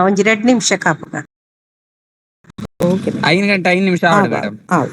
ಒಂಜಿ ರಡ್ಡ್ ನಿಮಿಷ ಕಾಪುಗ. Okay madam. 5 ಗಂಟೆ 5 ನಿಮಿಷ ಆವಡ್ ಮೇಡಮ್. ಆವು.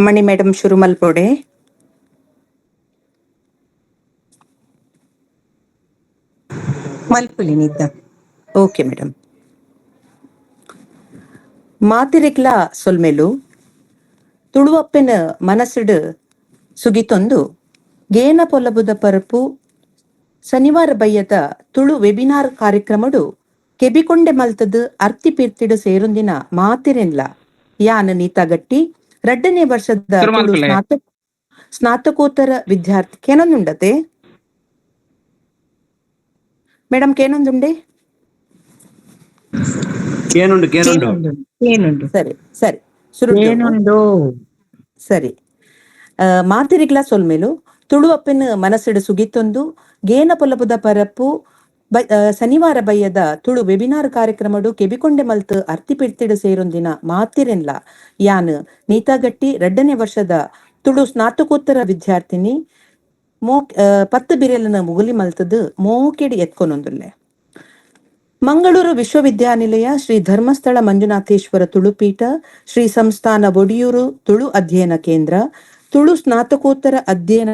ಮಣಿ ಮೇಡಮ್ ಶುರು ಮಲ್ಪೊಡೆ. ಮಲ್ಪುಲಿ ನಿದ್ದ. Okay madam. ಮಾತಿರೆಗ್ಲ ಸೊಲ್ಮೆಲು ತುಳುವಪ್ಪೆನ ಮನಸ್ಸುಡು ಸುಗಿತೊಂದು ಗೇನ ಪೊಲಬುದ ಪರಪು ಶನಿವಾರ ಬಯ್ಯದ ತುಳು ವೆಬಿನಾರ್ ಕಾರ್ಯಕ್ರಮಡು ಕೆಬಿಕೊಂಡೆ ಮಲ್ತದು ಅರ್ತಿ ಪಿರ್ತಿಡು ಸೇರುಂದಿನ ಮಾತಿರೆನ್ಲ ಯಾನ್ ನೀತಾ ಗಟ್ಟಿ 2ನೇ ವರ್ಷದ ಶುರು ತುಳು ಮಲ್ಪುಲೆ. ಸ್ನಾತಕೋತ್ತರ ವಿದ್ಯಾರ್ಥಿ. ಕೇನೊಂದುಂಡತೆ ಮೇಡಮ್? ಕೇನೊಂದುಂಡೆ? ಕೇನುಂಡು ಕೇನುಂಡು. ಏನುಂಡು? ಸರಿ ಸರಿ, ಸುರು. ಏನುಂಡು? ಸರಿ. ಮಾತಿರಿಗ್ಲ ಸೊಲ್ಮೆಲು ತುಳುವಪ್ಪೆನ ಮನಸ್ಸಿಡು ಸುಗಿತೊಂದು ಗೇನ ಪೊಲಬುದ ಪರಪು ಶನಿವಾರ ಬಯ್ಯದ ತುಳು ವೆಬಿನಾರ್ ಕಾರ್ಯಕ್ರಮಡು ಕೆಬಿಕೊಂಡೆ ಮಲ್ತು ಅರ್ತಿ ಪಿರ್ತಿಡು ಸೇರೊಂದಿನ ಮಾತಿರೆನ್ಲ ಯಾನ್ ನೀತಾಗಟ್ಟಿ 2ನೇ ವರ್ಷದ ತುಳು ಸ್ನಾತಕೋತ್ತರ ವಿದ್ಯಾರ್ಥಿನಿ 10 ಬಿರೆಲನ ಮುಗುಲಿ ಮಲ್ತದು ಮೋಕೆಡಿ ಎತ್ಕೊನೊಂದುಲ್ಲೆ. ಮಂಗಳೂರು ವಿಶ್ವವಿದ್ಯಾನಿಲಯ ಶ್ರೀ ಧರ್ಮಸ್ಥಳ ಮಂಜುನಾಥೇಶ್ವರ ತುಳುಪೀಠ ಶ್ರೀ ಸಂಸ್ಥಾನ ಒಡಿಯೂರು ತುಳು ಅಧ್ಯಯನ ಕೇಂದ್ರ ತುಳು ಸ್ನಾತಕೋತ್ತರ ಅಧ್ಯಯನ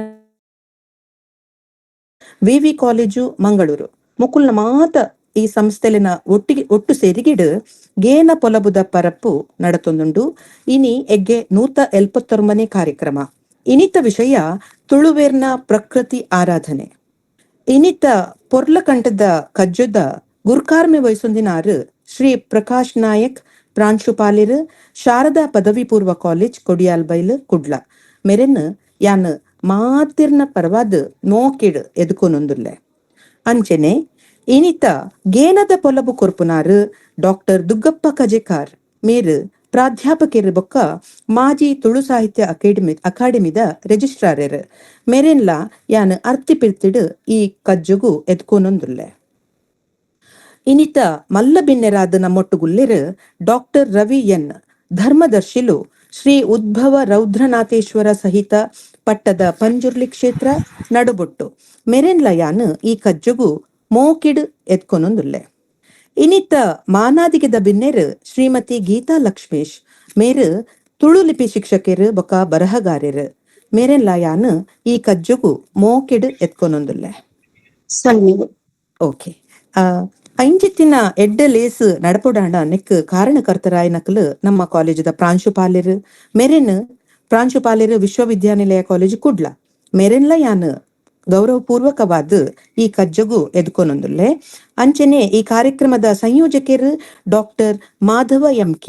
ವಿವಿ ಕಾಲೇಜು ಮಂಗಳೂರು ಮುಕುಲ್ನ ಮಾತ ಈ ಸಂಸ್ಥೆಲಿನ ಒಟ್ಟಿಗೆ ಒಟ್ಟು ಸೇರಿಗಿಡು ಗೇನ ಪೊಲಬುದ ಪರಪ್ಪು ನಡತೊಂದುಂಡು. ಇನಿ ಎಗ್ಗೆ 179 ಕಾರ್ಯಕ್ರಮ. ಇನಿತ ವಿಷಯ ತುಳುವೇರ್ನ ಪ್ರಕೃತಿ ಆರಾಧನೆ. ಇನಿತ ಪೊರ್ಲಕಂಠದ ಕಜ್ಜೊದ ಗುರ್ಕಾರ್ಮೆ ವಹಿಸೊಂದಿನಾರು ಶ್ರೀ ಪ್ರಕಾಶ್ ನಾಯಕ್, ಪ್ರಾಂಶುಪಾಲೆರ್, ಶಾರದಾ ಪದವಿ ಪೂರ್ವ ಕಾಲೇಜ್, ಕೊಡಿಯಾಲ್ಬೈಲ್, ಕುಡ್ಲ. ಮೆರೆನ್ ಯಾನ್ ಮಾತಿರ್ನ ಪರವಾದ್ ಮೋಕೆಡ್ ಎದುಕೊನೊಂದುಲ್ಲೆ. ಅಂಚೆನೆ ಇನಿತ ಗೇನದ ಪೊಲಬು ಕೊರ್ಪುನಾರು ಡಾಕ್ಟರ್ ದುಗ್ಗಪ್ಪ ಕಜೆಕಾರ್ ಮೇರು, ಪ್ರಾಧ್ಯಾಪಕೆರ್ ಬೊಕ್ಕ ಮಾಜಿ ತುಳು ಸಾಹಿತ್ಯ ಅಕಾಡೆಮಿದ ರಿಜಿಸ್ಟ್ರಾರೆರ್. ಮೆರೆನ್ಲ ಯಾನ್ ಅರ್ತಿ ಪಿರ್ತಿಡ್ ಈ ಕಜ್ಜೊಗು ಎದ್ಕೊನೊಂದುಲ್ಲೆ. ಇನಿತ ಮಲ್ಲ ಬಿನ್ನೆರಾದ ನಮ್ಮೊಟ್ಟುಗುಲ್ಲೆರ್ ಡಾಕ್ಟರ್ ರವಿ ಎನ್, ಧರ್ಮದರ್ಶಿಲು, ಶ್ರೀ ಉದ್ಭವ ರೌದ್ರನಾಥೇಶ್ವರ ಸಹಿತ ಪಟ್ಟದ ಪಂಜುರ್ಲಿ ಕ್ಷೇತ್ರ, ನಡುಬೊಟ್ಟು. ಮೆರೆನ್ಲ ಯಾನ್ ಈ ಕಜ್ಜೊಗು ಮೋಕಿಡ್ ಎತ್ಕೊನೊಂದುಲ್ಲೆ. ಇನಿತ ಮಾನಾದಿಗೆದ ಬಿನ್ನೆರ್ ಶ್ರೀಮತಿ ಗೀತಾ ಲಕ್ಷ್ಮೀಶ್ ಮೇರು, ತುಳು ಲಿಪಿ ಶಿಕ್ಷಕೆರ್ ಬೊಕ ಬರಹಗಾರೆರ್. ಮೇರೆನ್ಲ ಯಾನ್ ಈ ಕಜ್ಜೊಗು ಮೋಕೆಡ್ ಎತ್ಕೊನೊಂದುಲ್ಲೆ. ಸೊಲ್ಮೆಲು. ಓಕೆ, ಐಂಚಿತ್ತಿನ ಎಡ್ಡೆ ಲೇಸ್ ನಡಪುಡಾಂಡ ನೆಕ್ ಕಾರಣಕರ್ತರಾಯನಕಲು ನಮ್ಮ ಕಾಲೇಜದ ಪ್ರಾಂಶುಪಾಲರು. ಮೆರೆನ್ ಪ್ರಾಂಶುಪಾಲರು, ವಿಶ್ವವಿದ್ಯಾನಿಲಯ ಕಾಲೇಜ್, ಕುಡ್ಲ. ಮೆರೆನ್ಲ ಯಾನ್ ಗೌರವಪೂರ್ವಕವಾದ ಈ ಕಜ್ಜಗು ಎದ್ಕೊನೊಂದುಲ್ಲೆ. ಅಂಚನೆ ಈ ಕಾರ್ಯಕ್ರಮದ ಸಂಯೋಜಕರು doctor Madhava M K,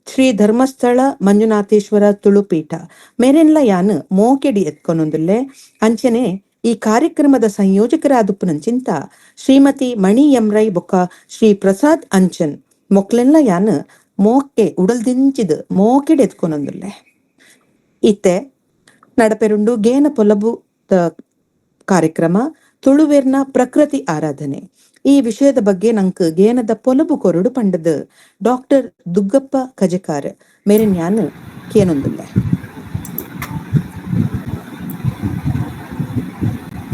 Shri Dharmasthala Manjunatheshwara Tulu Peetha. ಮೆರೆನ್ಲ ಯಾನ್ ಮೋಕೆಡಿ ಎತ್ಕೊನೊಂದುಲ್ಲೆ. ಅಂಚನೆ ಈ ಕಾರ್ಯಕ್ರಮದ ಸಂಯೋಜಕರಾದುಪ್ಪುನಂಚಿಂತ ಶ್ರೀಮತಿ ಮಣಿ ಎಂ ರೈ ಬೊಕ್ಕ ಶ್ರೀ ಪ್ರಸಾದ್ ಅಂಚನ್ ಮೊಕ್ಲೆನ್ಲ ಯಾನ್ ಮೋಕೆ ಉಡಲ್ದಿಂಚಿದ್ ಮೋಕೆಡ್ ಎತ್ಕೊನೊಂದುಲ್ಲೆ. ಇತ್ತೆ ನಡಪೆರುಂಡು ಗೇನ ಪೊಲಬು ಕಾರ್ಯಕ್ರಮ, ತುಳುವೇರ್ನ ಪ್ರಕೃತಿ ಆರಾಧನೆ. ಈ ವಿಷಯದ ಬಗ್ಗೆ ನಂಕ್ ಗೇನದ ಪೊಲಬು ಕೊರಡು ಪಂಡದು ಡಾಕ್ಟರ್ ದುಗ್ಗಪ್ಪ ಕಜೆಕಾರ್ ಮೇರೆನ್ ಯಾನ್ ಕೇನೊಂದುಲ್ಲೆ.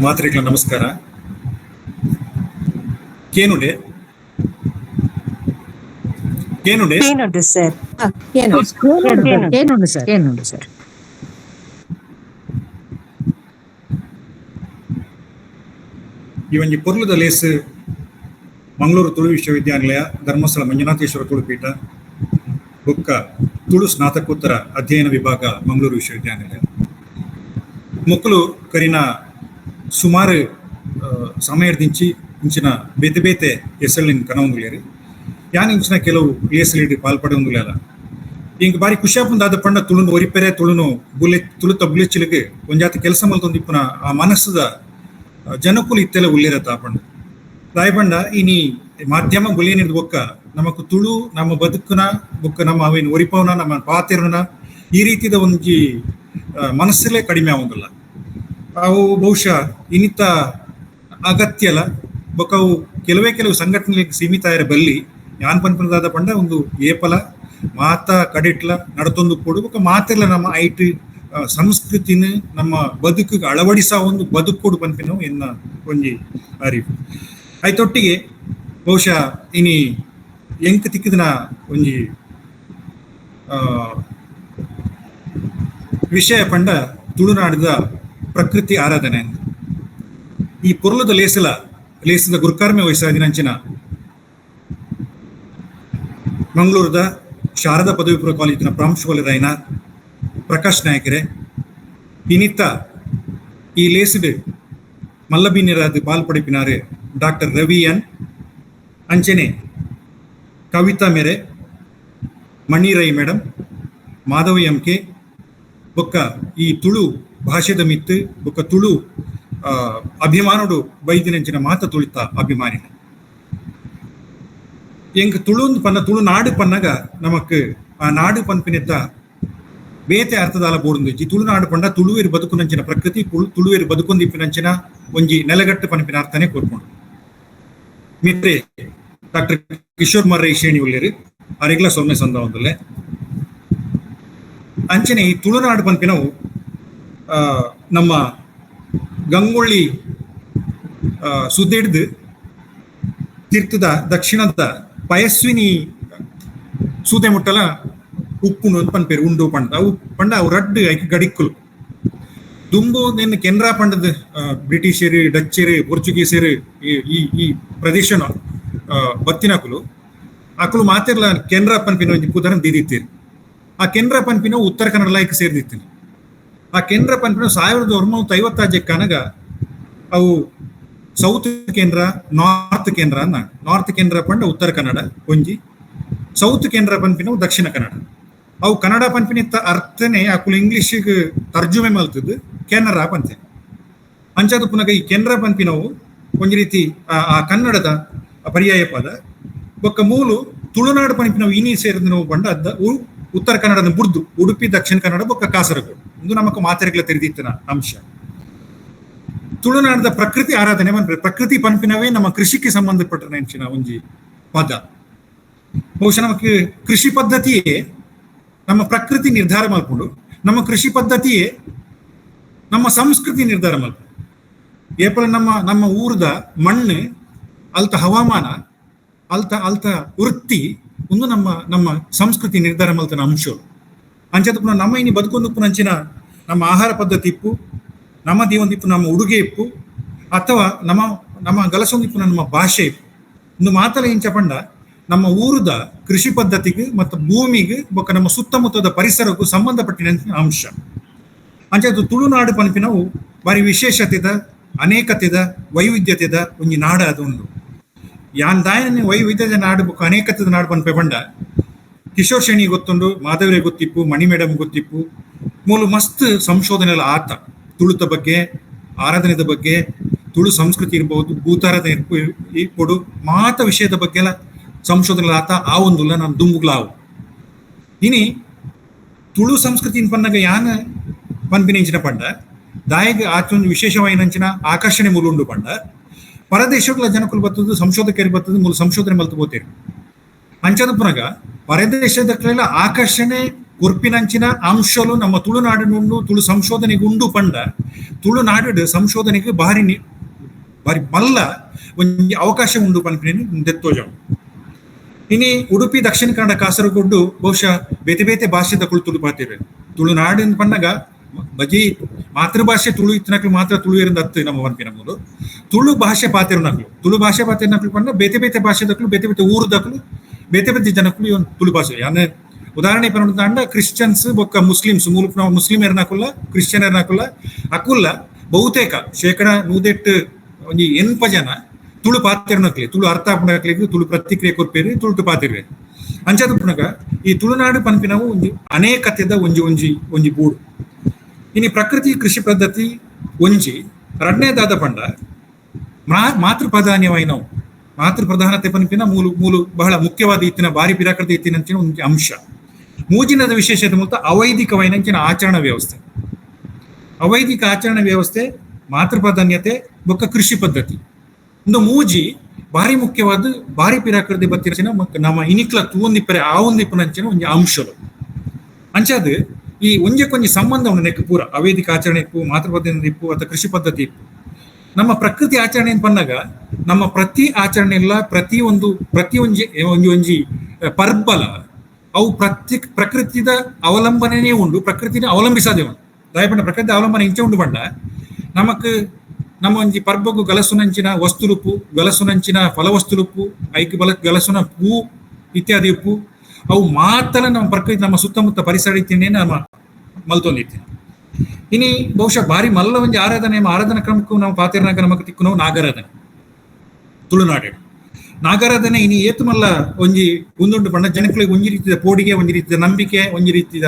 ಮಾತ್ರೆಗಳ ನಮಸ್ಕಾರ. ಕೇನುಡೆ ಕೇನುಡೆ. ಕೇನುಂಡು ಸರ್. ಏನು? ಕೇನುಂಡು ಸರ್, ಕೇನುಂಡು ಸರ್. ಈ ಒಂಜಿ ಪೊರ್ಲುದ ಲೇಸ್ ಮಂಗಳೂರು ತುಳು ವಿಶ್ವವಿದ್ಯಾನಿಲಯ, ಧರ್ಮಸ್ಥಳ ಮಂಜುನಾಥೇಶ್ವರ ತುಳುಪೀಠ ಬೊಕ್ಕ ತುಳು ಸ್ನಾತಕೋತ್ತರ ಅಧ್ಯಯನ ವಿಭಾಗ, ಮಂಗಳೂರು ವಿಶ್ವವಿದ್ಯಾನಿಲಯ ಮೊಕ್ಕಲು ಕರಿನ ಸುಮಾರು ಸಮಯದಿಂಚಿ ಇಂಚಿನ ಬೇತೆ ಬೇತೆ ಎಸಳಿನ ಕನವಂದುಲೇರು. ಯಾನ್ ಇಂಚಿನ ಕೆಲವು ಲೇಸಲಿಡ್ ಪಾಲ್ಪಡೊಂದುಲೇಲ. ಇಂಕ್ ಬಾರಿ ಖುಷಿಯಾಪುಂದಾದ ಪಂಡ ತುಳುನು ಒರಿಪೆರೆ, ತುಳುನು ಬುಲೆ ತುಳುತ ಬುಲೆಚ್ಚಿಲಿಗೆ ಒಂಜಾತಿ ಕೆಲಸ ಮಲ್ತೊಂದಿಪ್ಪುನ ಆ ಮನಸ್ಸುದ ಜನಕುಲು ಇತ್ತೆಲ್ಲ ಉಲ್ಲೇರ ತಾಪಂಡ. ದಾಯಪಂಡ ಇನಿ ಮಾಧ್ಯಮ ಬುಲೇನಿದ್ ಬೊಕ್ಕ ನಮಕ್ ತುಳು ನಮ್ಮ ಬದುಕುನ ಬೊಕ್ಕ ನಮ್ಮ ಅವೇನು ಒರಿಪವನ ನಮ್ಮ ಪಾತೆರುನ ಈ ರೀತಿದ ಒಂಜಿ ಮನಸ್ಸಲ್ಲೇ ಕಡಿಮೆ ಆವೊಂದುಲ್ಲ. ಅವು ಬಹುಶಃ ಇನ್ನಿತ ಅಗತ್ಯಲ ಬೊಕ್ಕ ಅವು ಕೆಲವೇ ಕೆಲವು ಸಂಘಟನೆಗಳಿಗೆ ಸೀಮಿತ ಆಯರ ಬಲ್ಲಿ. ಯಾನ್ ಪನ್ಪುನದಾದ ಪಂಡ ಒಂದು ಏಪಲ ಮಾತ ಕಡೆಟ್ಲ ನಡತೊಂದು ಪೋಡು ಬೊಕ್ಕ ಮಾತೆರ್ಲ ನಮ್ಮ ಐಟ್ ಸಂಸ್ಕೃತಿನ ನಮ್ಮ ಬದುಕಿಗೆ ಅಳವಡಿಸ ಒಂದು ಬದುಕೋಡು ಪನ್ಪಿನವು ಎನ್ನ ಒಂಜಿ ಅರಿವು. ಐತೊಟ್ಟಿಗೆ ಬಹುಶಃ ಇನಿ ಎಂಕ್ ತಿಕ್ಕಿದಿನ ಒಂಜಿ ವಿಷಯ ಪಂಡ ತುಳುನಾಡಿದ ಪ್ರಕೃತಿ ಆರಾಧನೆ. ಈ ಪೊರ್ಲುದ ಲೇಸಲ ಲೇಸದ ಗುರುಕಾರ್ಮೆ ವಹಿಸಾದಿನಂಚಿನ ಮಂಗಳೂರದ ಶಾರದಾ ಪದವಿ ಪೂರ್ವ ಕಾಲೇಜಿನ ಪ್ರಾಂಶುಪಾಲರಾಯಿನ ಪ್ರಕಾಶ್ ನಾಯಕರೇ, ಇನಿತ್ತ ಈ ಲೇಸಿಡ್ ಮಲ್ಲಬಿನ್ಯರಾದ ಪಾಲ್ಪಡಿಪಿನಾರು ಡಾಕ್ಟರ್ ರವಿ ಎನ್, ಅಂಚನೆ ಕವಿತಾ ಮೇರೆ, ಮಣಿ Rai madam, Madhava M K ಬೊಕ್ಕ ಈ ತುಳು ಭಾಷೆದ ಮಿತ್ತು ಬೊಕ್ಕ ತುಳು ಅಭಿಮಾನೋಡು ಬೈದಿನಂಚಿನ ಮಾತ ತುಳಿತ ಅಭಿಮಾನಿ. ಎಂಕ್ ತುಳು ಪನ್ನ ತುಳು ನಾಡು ಪನ್ನಗ ನಮಕ್ ಆ ನಾಡು ಪನ್ಪಿನೆತ್ತ ಬೇತೆ ಅರ್ಥದಾಲ ಬೋಡುಂದಿಜ್ಜಿ. ತುಳುನಾಡು ಪಂಡ ತುಳುವೇರು ಬದುಕುನಂಚಿನ ಪ್ರಕೃತಿ, ತುಳುವೇರು ಬದುಕೊಂದಿಪ್ಪಿನಂಚಿನ ಒಂಜಿ ನೆಲಗಟ್ಟು ಪನ್ಪಿನ ಅರ್ಥನೇ ಕೋರ್ಕೊಂಡು. ಮಿತ್ರೆ ಡಾಕ್ಟರ್ ಕಿಶೋರ್ ಮರ್ರೈ ಶೇಣಿ ಉಲ್ಲೇರು, ಅರೆಗ್ಲ ಸೊನ್ನೆ ಸಂದ ಒಂದುಲ್ಲೆ. ಅಂಚನೆ ಈ ತುಳುನಾಡು ಪನ್ಪಿನವು ನಮ್ಮ ಗಂಗೊಳ್ಳಿ ಸುದ್ದಿಡ್ದು ತೀರ್ಥದ ದಕ್ಷಿಣದ ಪಯಸ್ವಿನಿ ಸೂತೆ ಮುಟ್ಟಲ ಉಪ್ಪುಂಡು ಅಂತ ಪನ್ಪೇರು ಉಂಡು ಪಂಡ. ಅವು ಪಂಡ ಅವು ರಡ್ಡ್ ಐಕ್ ಗಡಿಕ್ಕುಲು. ದುಂಬು ನಿನ್ನ ಕೆನರಾ ಪಂಡದ ಬ್ರಿಟಿಷರು, ಡಚ್ಚರು, ಪೋರ್ಚುಗೀಸರು ಈ ಈ ಈ ಪ್ರದೇಶನ ಬತ್ತಿನಕುಲು ಅಕುಲು ಮಾತೆರ್ಲ ಕೆನರಾ ಪನ್ಪಿನ ಒಂಜಿ ಪುದರನ್ ದೀದಿತ್ತೀರು. ಆ ಕೆನರಾ ಪನ್ಪಿನ ಉತ್ತರ ಕನ್ನಡ ಲಾಯ್ಕ್ ಸೇರ್ದಿತ್ತಿನಿ. ಆ ಕೆನರಾ ಪನ್ಪಿನ 1956 ಕನಗ ಅವು ಸೌತ್ ಕೇಂದ್ರ ನಾರ್ತ್ ಕೇಂದ್ರ ಅನ್ನ. ನಾರ್ತ್ ಕೇಂದ್ರ ಪಂಡ ಉತ್ತರ ಕನ್ನಡ ಒಂಜಿ, ಸೌತ್ ಕೇಂದ್ರ ಪನ್ಪಿನವು ದಕ್ಷಿಣ ಕನ್ನಡ. ಅವು ಕನ್ನಡ ಪನ್ಪಿನಿತ್ತ ಅರ್ಥನೆ ಅಕುಲು ಇಂಗ್ಲಿಷಿಗೆ ತರ್ಜುಮೆ ಮಲ್ತದ್ದು ಕೆನರಾ ಪಂತೆ. ಅಂಚಾದ ಪುನಗ ಈ ಕೆನರಾ ಪನ್ಪಿನವು ಒಂಜಿ ರೀತಿ ಆ ಕನ್ನಡದ ಪರ್ಯಾಯ ಪದ. ಬೊಕ್ಕ ಮೂಲು ತುಳುನಾಡು ಪನ್ಪಿನವು ಇನಿ ಸೇರಿದ ಪಂಡ ಅದ್ದ ಉತ್ತರ ಕನ್ನಡದ ಬುಡ್ದು ಉಡುಪಿ, ದಕ್ಷಿಣ ಕನ್ನಡ ಬೊಕ್ಕ ಕಾಸರಗೋಡು. ಇದು ನಮಕ್ ಮಾತೆರೆಗ್ಲ ತೆರೆದಿತ್ತಿನ ಅಂಶ. ತುಳುನಾಡದ ಪ್ರಕೃತಿ ಆರಾಧನೆ ಪನ್ಪೆ, ಪ್ರಕೃತಿ ಪನ್ಪಿನವೇ ನಮ್ಮ ಕೃಷಿಗೆ ಸಂಬಂಧಪಟ್ಟ ನೆಂಚಿನ ಒಂಜಿ ಪದ. ಬಹುಶಃ ನಮಕ್ ಕೃಷಿ ಪದ್ಧತಿಯೇ ನಮ್ಮ ಪ್ರಕೃತಿ ನಿರ್ಧಾರ ಮಲ್ಪುಂಡು, ನಮ್ಮ ಕೃಷಿ ಪದ್ಧತಿಯೇ ನಮ್ಮ ಸಂಸ್ಕೃತಿ ನಿರ್ಧಾರ ಮಲ್ಪುಂಡು. ಏಪಲ ನಮ್ಮ ನಮ್ಮ ಊರದ ಮಣ್ಣು, ಅಲ್ತ ಹವಾಮಾನ, ಅಲ್ತ ಅಲ್ತ ವೃತ್ತಿ ಒಂದು ನಮ್ಮ ನಮ್ಮ ಸಂಸ್ಕೃತಿ ನಿರ್ಧಾರ ಮಲ್ತನ ಅಂಶ. ಅಂಚದ ಪುನಃ ನಮ್ಮ ಇನಿ ಬದುಕೊಂದು ಪುನಂಚಿನ ನಮ್ಮ ಆಹಾರ ಪದ್ಧತಿ ಇಪ್ಪು, ನಮ್ಮ ದೀವೊಂದಿಪ್ಪು, ನಮ್ಮ ಉಡುಗೆ ಇಪ್ಪು, ಅಥವಾ ನಮ್ಮ ನಮ್ಮ ಗಲಸೊಂದಿಪ್ಪು ನಮ್ಮ ಭಾಷೆ ಇಪ್ಪು. ಒಂದು ಮಾತಲ ಇಂಚ ಪಂಡ ನಮ್ಮ ಊರದ ಕೃಷಿ ಪದ್ಧತಿಗೆ ಮತ್ತು ಭೂಮಿಗೆ ಬೊಕ್ಕ ನಮ್ಮ ಸುತ್ತಮುತ್ತದ ಪರಿಸರಕ್ಕೂ ಸಂಬಂಧಪಟ್ಟಿನ ಅಂಶ. ಅಂಚೆ ಅದು ತುಳುನಾಡು ಪನ್ಪಿನವು ಬಾರಿ ವಿಶೇಷತೆದ, ಅನೇಕತೆದ, ವೈವಿಧ್ಯತೆದ ಒಂಜಿ ನಾಡ ಅದು ಉಂಡು. ಯಾನ್ ದಾಯನ ವೈವಿಧ್ಯದ ನಾಡು ಬೊಕ್ಕ ಅನೇಕತೆದ ನಾಡು ಪನ್ಪೆ ಪಂಡ ಕಿಶೋರ್ ಶೆಣಿ ಗೊತ್ತುಂಡು, ಮಾಧವರೇ ಗೊತ್ತಿಪ್ಪು, ಮಣಿ ಮೇಡಮ್ ಗೊತ್ತಿಪ್ಪು. ಮೂಲು ಮಸ್ತ್ ಸಂಶೋಧನೆ ಎಲ್ಲ ಆತ ತುಳುತ ಬಗ್ಗೆ, ಆರಾಧನೆದ ಬಗ್ಗೆ, ತುಳು ಸಂಸ್ಕೃತಿ ಇರ್ಬೋದು, ಭೂತಾರಾಧನೆ ಇರ್ಪು ಇಪ್ಪೊಡು, ಮಾತ ವಿಷಯದ ಬಗ್ಗೆ ಎಲ್ಲ ಸಂಶೋಧನೆ ಆತ. ಆ ಒಂದುಲ್ಲ ನಾನು ದುಂಬುಗ್ಲಾವು. ಇನಿ ತುಳು ಸಂಸ್ಕೃತಿ ಪನ್ನಗ ಯಾನ ಪನ್ಪಿನ ಇಂಚಿನ ಪಂಡ ದಾಯಗ ಆಚೊಂದು ವಿಶೇಷವಾಯಿನಂಚಿನ ಆಕರ್ಷಣೆ ಮೂಲುಂಡು ಪಂಡ ಪರದೇಶಗಳ ಜನಕುಲು ಬತ್ತದು, ಸಂಶೋಧಕರು ಬತ್ತದು, ಮೂಲ ಸಂಶೋಧನೆ ಮಲ್ತು ಪೋತೇರು. ಅಂಚದ ಪುನಗ ಪರದೇಶದ ಆಕರ್ಷಣೆ ಕೊರ್ಪಿನಂಚಿನ ಅಂಶಲು ನಮ್ಮ ತುಳುನಾಡಿನುಂಡು, ತುಳು ಸಂಶೋಧನೆಗೆ ಉಂಡು ಪಂಡ ತುಳುನಾಡು ಸಂಶೋಧನೆಗೆ ಭಾರಿ ಭಾರಿ ಮಲ್ಲ ಒಂಜಿ ಅವಕಾಶ ಉಂಡು ಪನ್ಪಿನ ದೆತ್ತೋಜ. ಇನಿ ಉಡುಪಿ, ದಕ್ಷಿಣ ಕನ್ನಡ, ಕಾಸರಗೋಡು ಬಹುಶಃ ಬೇತೆ ಬೇತೆ ಭಾಷೆದ ತುಳು ಪಾತಿರು. ತುಳುನಾಡಿನ ಪನ್ನಗ ಬಜಿ ಮಾತೃಭಾಷೆ ತುಳು ಇತ್ತಿನಕ್ಲು ಮಾತ್ರ ತುಳು ಇರಂದ ಅತ್ತು ನಮ್ಮ ಪನ್ಪಿನ ಮೂಲು. ತುಳು ಭಾಷೆ ಪಾತಿರುನಕ್ಲು, ತುಳು ಭಾಷೆ ಪಾತಿರುನಕ್ಲು ಪಂಡ ಬೇತೆ ಬೇತೆ ಭಾಷೆದಕ್ಲು, ಬೇತೆ ಬೇತೆ ಊರುದಕ್ಲು, ಬೇತೆ ಬೇತೆ ಜನಕ್ಲು ಈ ಒಂದು ತುಳು ಭಾಷೆ. ಯಾನೆ ಉದಾಹರಣೆ ಪನ್ನೊಂದು ಕ್ರಿಶ್ಚಿಯನ್ಸ್ ಬೊಕ್ಕ ಮುಸ್ಲಿಮ್ಸ್, ಮೂಲ ನಾವು ಮುಸ್ಲಿಂ ಎರ್ನಕುಲ್ಲ, ಕ್ರಿಶ್ಚಿಯನ್ ಎರ್ನಕುಲ್ಲ, ಅಕುಲ್ಲ ಬಹುತೇಕ 100% ಒಂಜಿ 80 ಜನ ತುಳು ಪಾತಿರ್ನಕ್ಲಿ, ತುಳು ಅರ್ಥ ಆಪುನಕ್ಲಿಗ್ ತುಳು ಪ್ರತಿಕ್ರಿಯೆ ಕೊರ್ಪೇರು, ತುಳುಟು ಪಾತಿರ್ವೆ. ಅಂಚಾದ ಪುನಗ ಈ ತುಳುನಾಡು ಪನ್ಪಿನವು ಒಂಜಿ ಅನೇಕತೆದ ಒಂಜಿ ಒಂಜಿ ಒಂಜಿ ಬೂಡು. ಇನಿ ಪ್ರಕೃತಿ ಕೃಷಿ ಪದ್ಧತಿ ಒಂಜಿ, ರಡ್ನೇದಾದ ಪಂಡ ಮಾತೃ ಪ್ರಾಧಾನ್ಯವಾಯಿನವು. ಮಾತೃ ಪ್ರಧಾನತೆ ಪನ್ಪಿನ ಮೂಲು ಮೂಲು ಬಹಳ ಮುಖ್ಯವಾದ ಇತ್ತಿನ ಬಾರಿ ಪಿರಾಕೃತಿ ಇತ್ತಿನಂಚಿನ ಒಂಜಿ ಅಂಶ. ಮೂಜಿನದ ವಿಶೇಷತೆ ಮೂಲತ ಅವೈದಿಕವಾಯಿನಂಚಿನ ಆಚರಣಾ ವ್ಯವಸ್ಥೆ. ಅವೈದಿಕ ಆಚರಣಾ ವ್ಯವಸ್ಥೆ, ಮಾತೃ ಪ್ರಾಧಾನ್ಯತೆ ಬೊಕ್ಕ ಕೃಷಿ ಪದ್ಧತಿ, ಒಂದು ಮೂಜಿ ಭಾರಿ ಮುಖ್ಯವಾದ ಭಾರಿ ಪಿರಾಕೃತಿ ಬತ್ತಿನ ನಮ್ಮ ಇನಿಕ್ಲ ತೂವೊಂದಿಪ್ಪರೆ ಆ ಒಂದಿಪ್ಪನಂಚಿನ ಒಂಜಿ ಅಂಶಲು. ಅಂಚಾದ ಈ ಒಂಜಕ್ಕೊಂಜಿ ಸಂಬಂಧ ಉಂಡು ನೆಕ್ ಪೂರ. ಅವೈದಿಕ ಆಚರಣೆ ಇಪ್ಪು, ಮಾತೃ ಇಪ್ಪು, ಅಥವಾ ಕೃಷಿ ಪದ್ಧತಿ ಇಪ್ಪು. ನಮ್ಮ ಪ್ರಕೃತಿ ಆಚರಣೆ ಪನ್ನಗ ನಮ್ಮ ಪ್ರತಿ ಆಚರಣೆ ಇಲ್ಲ, ಪ್ರತಿ ಒಂದು ಪ್ರತಿ ಒಂಜಿ ಒಂಜಿ ಒಂಜಿ ಪರ್ಬಲ ಅವು ಪ್ರತಿ ಪ್ರಕೃತಿದ ಅವಲಂಬನೆನೇ ಉಂಡು, ಪ್ರಕೃತಿನ ಅವಲಂಬಿಸದೆ ಉಂಡು. ದಾಯಪಂಡ ಪ್ರಕೃತಿ ಅವಲಂಬನೆ ಇಂಚ ಉಂಡು ಪಂಡ ನಮಕ್ ನಮ್ಮ ಒಂಜಿ ಪರ್ಬಗು ಗಲಸುನಂಚಿನ ವಸ್ತುಲುಪ್ಪು, ಗಲಸುನಂಚಿನ ಫಲವಸ್ತುಲುಪ್ಪು, ಐಕ್ ಬಲ ಗಲಸುನ ಪೂ ಇತ್ಯಾದಿ ಉಪ್ಪು, ಅವು ಮಾತ್ರ ನಮ್ಮ ಪ್ರಕೃತಿ, ನಮ್ಮ ಸುತ್ತಮುತ್ತ ಪರಿಸರ ಇತ್ತೀನಿ ನಮ್ಮ ಮಲ್ತೊಂದಿತ್ತೀನಿ. ಇನಿ ಬಹುಶಃ ಭಾರಿ ಮಲ್ಲ ಒಂಜಿ ಆರಾಧನೆ, ಆರಾಧನಾ ಕ್ರಮಕ್ಕೂ ನಾವು ಪಾತಿರ್ನಾಗ ನಮಕ್ ತಿಕ್ಕು ನಾಗರಾಧನೆ. ತುಳುನಾಡು ನಾಗರಾಧನೆ ಇನಿ ಏತು ಮಲ್ಲ ಒಂಜಿ ಒಂದುಂಡು ಪಂಡ ಜನಗಳಿಗೆ ಒಂಜಿ ರೀತಿಯ ಪೋಡಿಗೆ, ಒಂಜಿ ರೀತಿಯ ನಂಬಿಕೆ, ಒಂಜಿ ರೀತಿಯ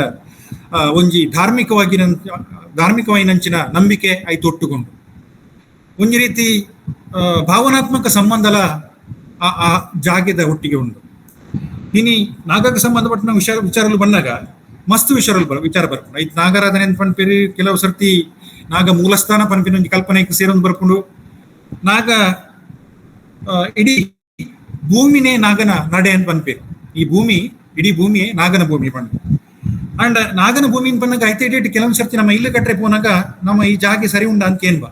ಒಂಜಿ ಧಾರ್ಮಿಕವಾಗಿ ಧಾರ್ಮಿಕವಾಗಿನಂಚಿನ ನಂಬಿಕೆ ಐತು ಒಟ್ಟುಕೊಂಡು ಒಂಜಿ ರೀತಿ ಭಾವನಾತ್ಮಕ ಸಂಬಂಧಲ ಆ ಆ ಜಾಗೆದ ಒಟ್ಟಿಗೆ ಉಂಟು. ಇನಿ ನಾಗಕ್ಕೆ ಸಂಬಂಧಪಟ್ಟ ನಾವು ವಿಚಾರ ವಿಚಾರಲು ಬಂದಾಗ ಮಸ್ತ್ ವಿಚಾರಲು ವಿಚಾರ ಬರ್ಪುಂಡು. ಐತ್ ನಾಗರಾಧನೆ ಅಂತ ಪನ್ಪೇರಿ, ಕೆಲವು ಸರ್ತಿ ನಾಗ ಮೂಲಸ್ಥಾನ ಪನ್ಪಿನ ಒಂಜಿ ಕಲ್ಪನೆ ಸೇರೊಂದು ಬರ್ಪುಂಡು. ನಾಗ ಇಡೀ ಭೂಮಿನೇ ನಾಗನ ನಡೆ ಅಂತ ಪನ್ಪೇರು. ಈ ಭೂಮಿ, ಇಡೀ ಭೂಮಿಯೇ ನಾಗನ ಭೂಮಿ ಪಂಡ. ಅಂಡ್ ನಾಗನ ಭೂಮಿ ಪನ್ನಾಗ ಐತೆ ಡೇಟ್ ಕೆಲವೊಂದು ಸರ್ತಿ ನಮ್ಮ ಇಲ್ಲು ಕಟ್ರೆ ಪೋನಾಗ ನಮ್ಮ ಈ ಜಾಗೆ ಸರಿ ಉಂಡ ಅಂತ ಏನ್ಬಾ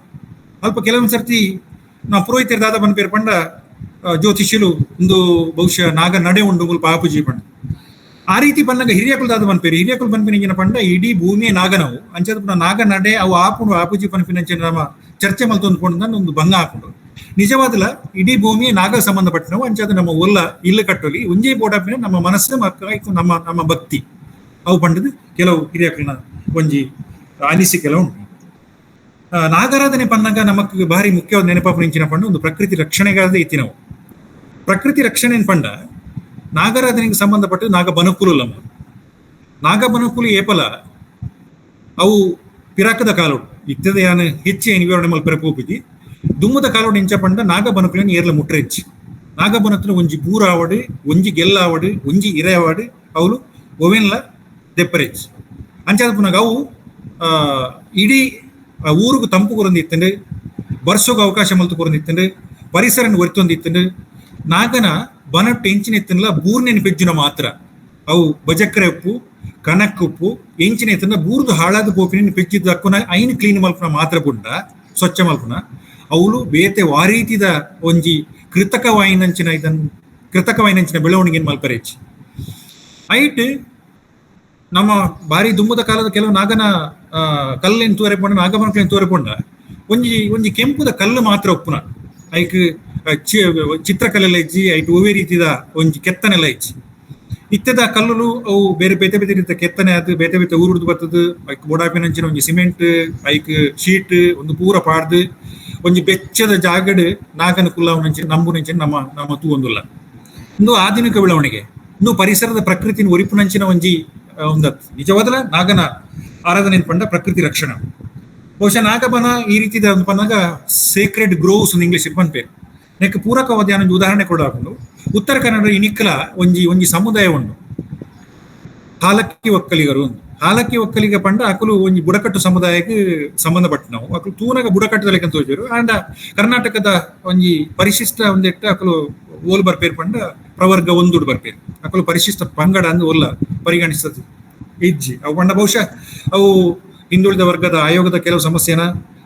ಅಲ್ಪ. ಕೆಲವೊಂದು ಸರ್ತಿ ನಾವು ಪುರೋಹಿತರ ದಾದ ಪನ್ಪೇರು ಪಂಡ, ಜ್ಯೋತಿಷಿಲು ಒಂದು ಬಹುಶಃ ನಾಗ ನಡೆ ಉಂಡು ಮುಲ್ಪ ಆಪುಜಿ ಪಂಡ. ಆ ರೀತಿ ಪನ್ನಾಗ ಹಿರಿಯಕುಲು ದಾದ ಪನ್ಪೇರು, ಹಿರಿಯಕುಲು ಪನ್ಪಿನ ಪಂಡ ಇಡೀ ಭೂಮಿಯೇ ನಾಗನವು. ಅಂಚದ ಪುನಃ ನಾಗ ನಡೆ ಅವು ಆಪುಂಡು ಆಪುಜಿ ಪನ್ಪಿನಂಚಿನ ನಮ್ಮ ಚರ್ಚೆ ಮಲ್ತೊಂದು ಪೋಂಡು ಒಂದು ಭಂಗ ಆಪುಂಡು. ನಿಜವಾದಲ ಇಡೀ ಭೂಮಿಯೇ ನಾಗ ಸಂಬಂಧಪಟ್ಟವು. ಅಂಚಾದ ನಮ್ಮ ಒಲ್ಲ ಇಲ್ಲು ಕಟ್ಟೋಲಿ ಒಂಜೇ ಬೋಡಾಪಿನ ನಮ್ಮ ಮನಸ್ಸು ಮಕ್ಕ ನಮ್ಮ ನಮ್ಮ ಭಕ್ತಿ ಅವು ಪಂಡದು ಕೆಲವು ಹಿರಿಯಕುಲ್ನ ಒಂಜಿ ಅನಿಸಿಕೆಲ ಉಂಟು. ನಾಗಾರಾಧನೆ ಪನ್ನಗ ನಮಕ್ ಭಾರಿ ಮುಖ್ಯವಾದ ನೆನಪಾಪು ಇಂಚಿನ ಪಂಡ ಒಂದು ಪ್ರಕೃತಿ ರಕ್ಷಣೆಗಾದ ಇತ್ತಿ. ನಾವು ಪ್ರಕೃತಿ ರಕ್ಷಣೆ ಪಂಡ ನಾಗಾರಾಧನೆಗೆ ಸಂಬಂಧಪಟ್ಟ ನಾಗ ಬನಕುಲಮ್ಮ ನಾಗ ಬನಕುಲು ಏಪಲ ಅವು ಪಿರಾಕದ ಕಾಲೋಡು ಇತ್ತದ ಯಾನ್ ಹೆಚ್ಚು ವಿವರಣೆ ಮಲ್ಪೆರೆ ಪೋಪುಜಿ. ದುಮ್ಮದ ಕಾಲೋಡು ಇಂಚ ಪಂಡ ನಾಗ ಬನಕುಲಿನ ಏರ್ಲ ಮುಟ್ರೆಂಚಿ ನಾಗ ಬನತನ ಒಂಜಿ ಬೂರಾವಡು, ಒಂಜಿ ಗೆಲ್ಲಾವಡು, ಒಂಜಿ ಇರೆವಾಡು ಅವಳು ಒವೆನ್ಲ ದೆಪ್ಪರೆಚ್ ಅಂಚಾದ ಪುನಗ ಅವು ಇಡೀ ಊರುಗು ತಂಪು ಕೊರೊಂದಿತ್ತಂಡು, ಬರ್ಸೋಗ ಅವಕಾಶ ಮಲ್ತು ಕೊರೊಂದಿತ್ತಂಡು, ಪರಿಸರನ ಒರಿತೊಂದಿತ್ತಂಡು. ನಾಗನ ಬನಟ್ಟು ಎಂಚಿನ ಎತ್ತನ್ಲ ಬೂರ್ನೆನ್ ಪೆಜ್ಜುನ ಮಾತ್ರ ಅವು ಬಜಕ್ರೆ ಉಪ್ಪು, ಕಣಕ್ ಉಪ್ಪು ಎಂಚಿನ ಎತ್ತನ ಬೂರ್ದು ಹಾಳಾದ ಪೋಪಿನ ಪೆಜ್ಜಿದ ಅಕ್ಕುನ ಐನ್ ಕ್ಲೀನ್ ಮಲ್ಪುನ ಮಾತ್ರ ಬುಂಡ ಸ್ವಚ್ಛ ಮಲ್ಪುನ ಅವಳು ಬೇತೆ ವಾರೀತಿದ ಒಂಜಿ ಕೃತಕವಾಯಿನಂಚಿನ ಇದನ್ ಕೃತಕವಾಯಿನಂಚಿನ ಬೆಳವಣಿಗೆ ಮಲ್ಪರೆಚ್ ಐಟ್. ನಮ್ಮ ಬಾರಿ ದುಮ್ಮದ ಕಾಲದ ಕೆಲವು ನಾಗನ ಕಲ್ಲೇನು ತೂರೆಪೊಂಡ, ನಾಗಬನಕಲೇನು ತೂರೆಪೊಂಡ ಒಂಜಿ ಒಂಜಿ ಕೆಂಪುದ ಕಲ್ಲು ಮಾತ್ರ ಉಪ್ಪುನ ಐಕ್ ಚಿತ್ರಕಲೆಲ್ಲ ಇಜ್ಜಿ, ಐಟ್ ಒವ್ವೇ ರೀತಿದ ಒಂಜಿ ಕೆತ್ತನೆಲ್ಲ ಇಜ್ಜಿ. ಇತ್ತೆದ ಕಲ್ಲುಲು ಅವು ಬೇರೆ ಬೇತೆ ಬೇತೆ ರೀತಿಯ ಕೆತ್ತನೆ ಅದು ಬೇತೆ ಬೇತೆ ಊರುಡ್ದು ಬರ್ತದ. ಐಕ್ ಬೋಡಾಪಿನಂಚಿನ ಒಂಜಿ ಸಿಮೆಂಟ್, ಐಕ್ ಶೀಟ್ ಒಂದು ಪೂರ ಪಾಡ್ದು ಒಂಜಿ ಬೆಚ್ಚದ ಜಾಗಡ್ ನಾಗನ ಕುಲ್ಲವನಂಚಿನ ನಂಬುನಂಚಿನ ನಮ್ಮ ನಮ್ಮ ತೂವೊಂದುಲ್ಲ. ಇಂದು ಆಧುನಿಕ ಬೆಳವಣಿಗೆ, ಇನ್ನು ಪರಿಸರದ ಪ್ರಕೃತಿನ ಒರಿಪುನಂಚಿನ ಒಂಜಿ ಒಂದತ್ ನಿಜವಾದಲ ನಾಗನ ಆರಾಧನೆ ಪಂಡ ಪ್ರಕೃತಿ ರಕ್ಷಣೆ. ಬಹುಶಃ ನಾಗಬನ ಈ ರೀತಿದ ಒಂದು ಪನ್ನಾಗ sacred groves English ಪನ್ಪೇರು. ನೆಕ್ ಪೂರಕವಾದ ಒಂಜಿ ಉದಾಹರಣೆ ಕೊಡಾಪುಂಡು. ಉತ್ತರ ಕನ್ನಡ ಇನಿಕ್ಲ ಒಂಜಿ ಒಂಜಿ ಸಮುದಾಯ ಉಂಡು, ಹಾಲಕ್ಕಿ ಒಕ್ಕಲಿಗರು. ಒಂದು ಹಾಲಕ್ಕಿ ಒಕ್ಕಲಿಗ ಪಂಡ ಅಕುಲು ಒಂಜಿ ಬುಡಕಟ್ಟು ಸಮುದಾಯಕ್ಕೆ ಸಂಬಂಧಪಟ್ಟನವು. ಅಕುಲು ತೂನಗ ಬುಡಕಟ್ಟು ಲೆಕ್ಕ ತೋಜರು. ಆಂಡ ಕರ್ನಾಟಕದ ಒಂಜಿ ಪರಿಶಿಷ್ಟ ಒಂದೆಟ್ಟ ಅಕುಲು ಓಲ್ ಬರ್ಪೇರು ಪಂಡ ಪ್ರವರ್ಗ ಒಂದುಡು ಬರ್ಪೇರು. ಅಕುಲು ಪರಿಶಿಷ್ಟ ಪಂಗಡ ಅಂದ್ ಒಲ್ಲ ಪರಿಗಣಿಸದು ಇಜ್ಜಿ. ಅವು ಪಂಡ ಬಹುಶಃ ಅವು ಹಿಂದುಳಿದ ವರ್ಗದ ಆಯೋಗದ ಕೆಲವು ಸಮಸ್ಯೆನ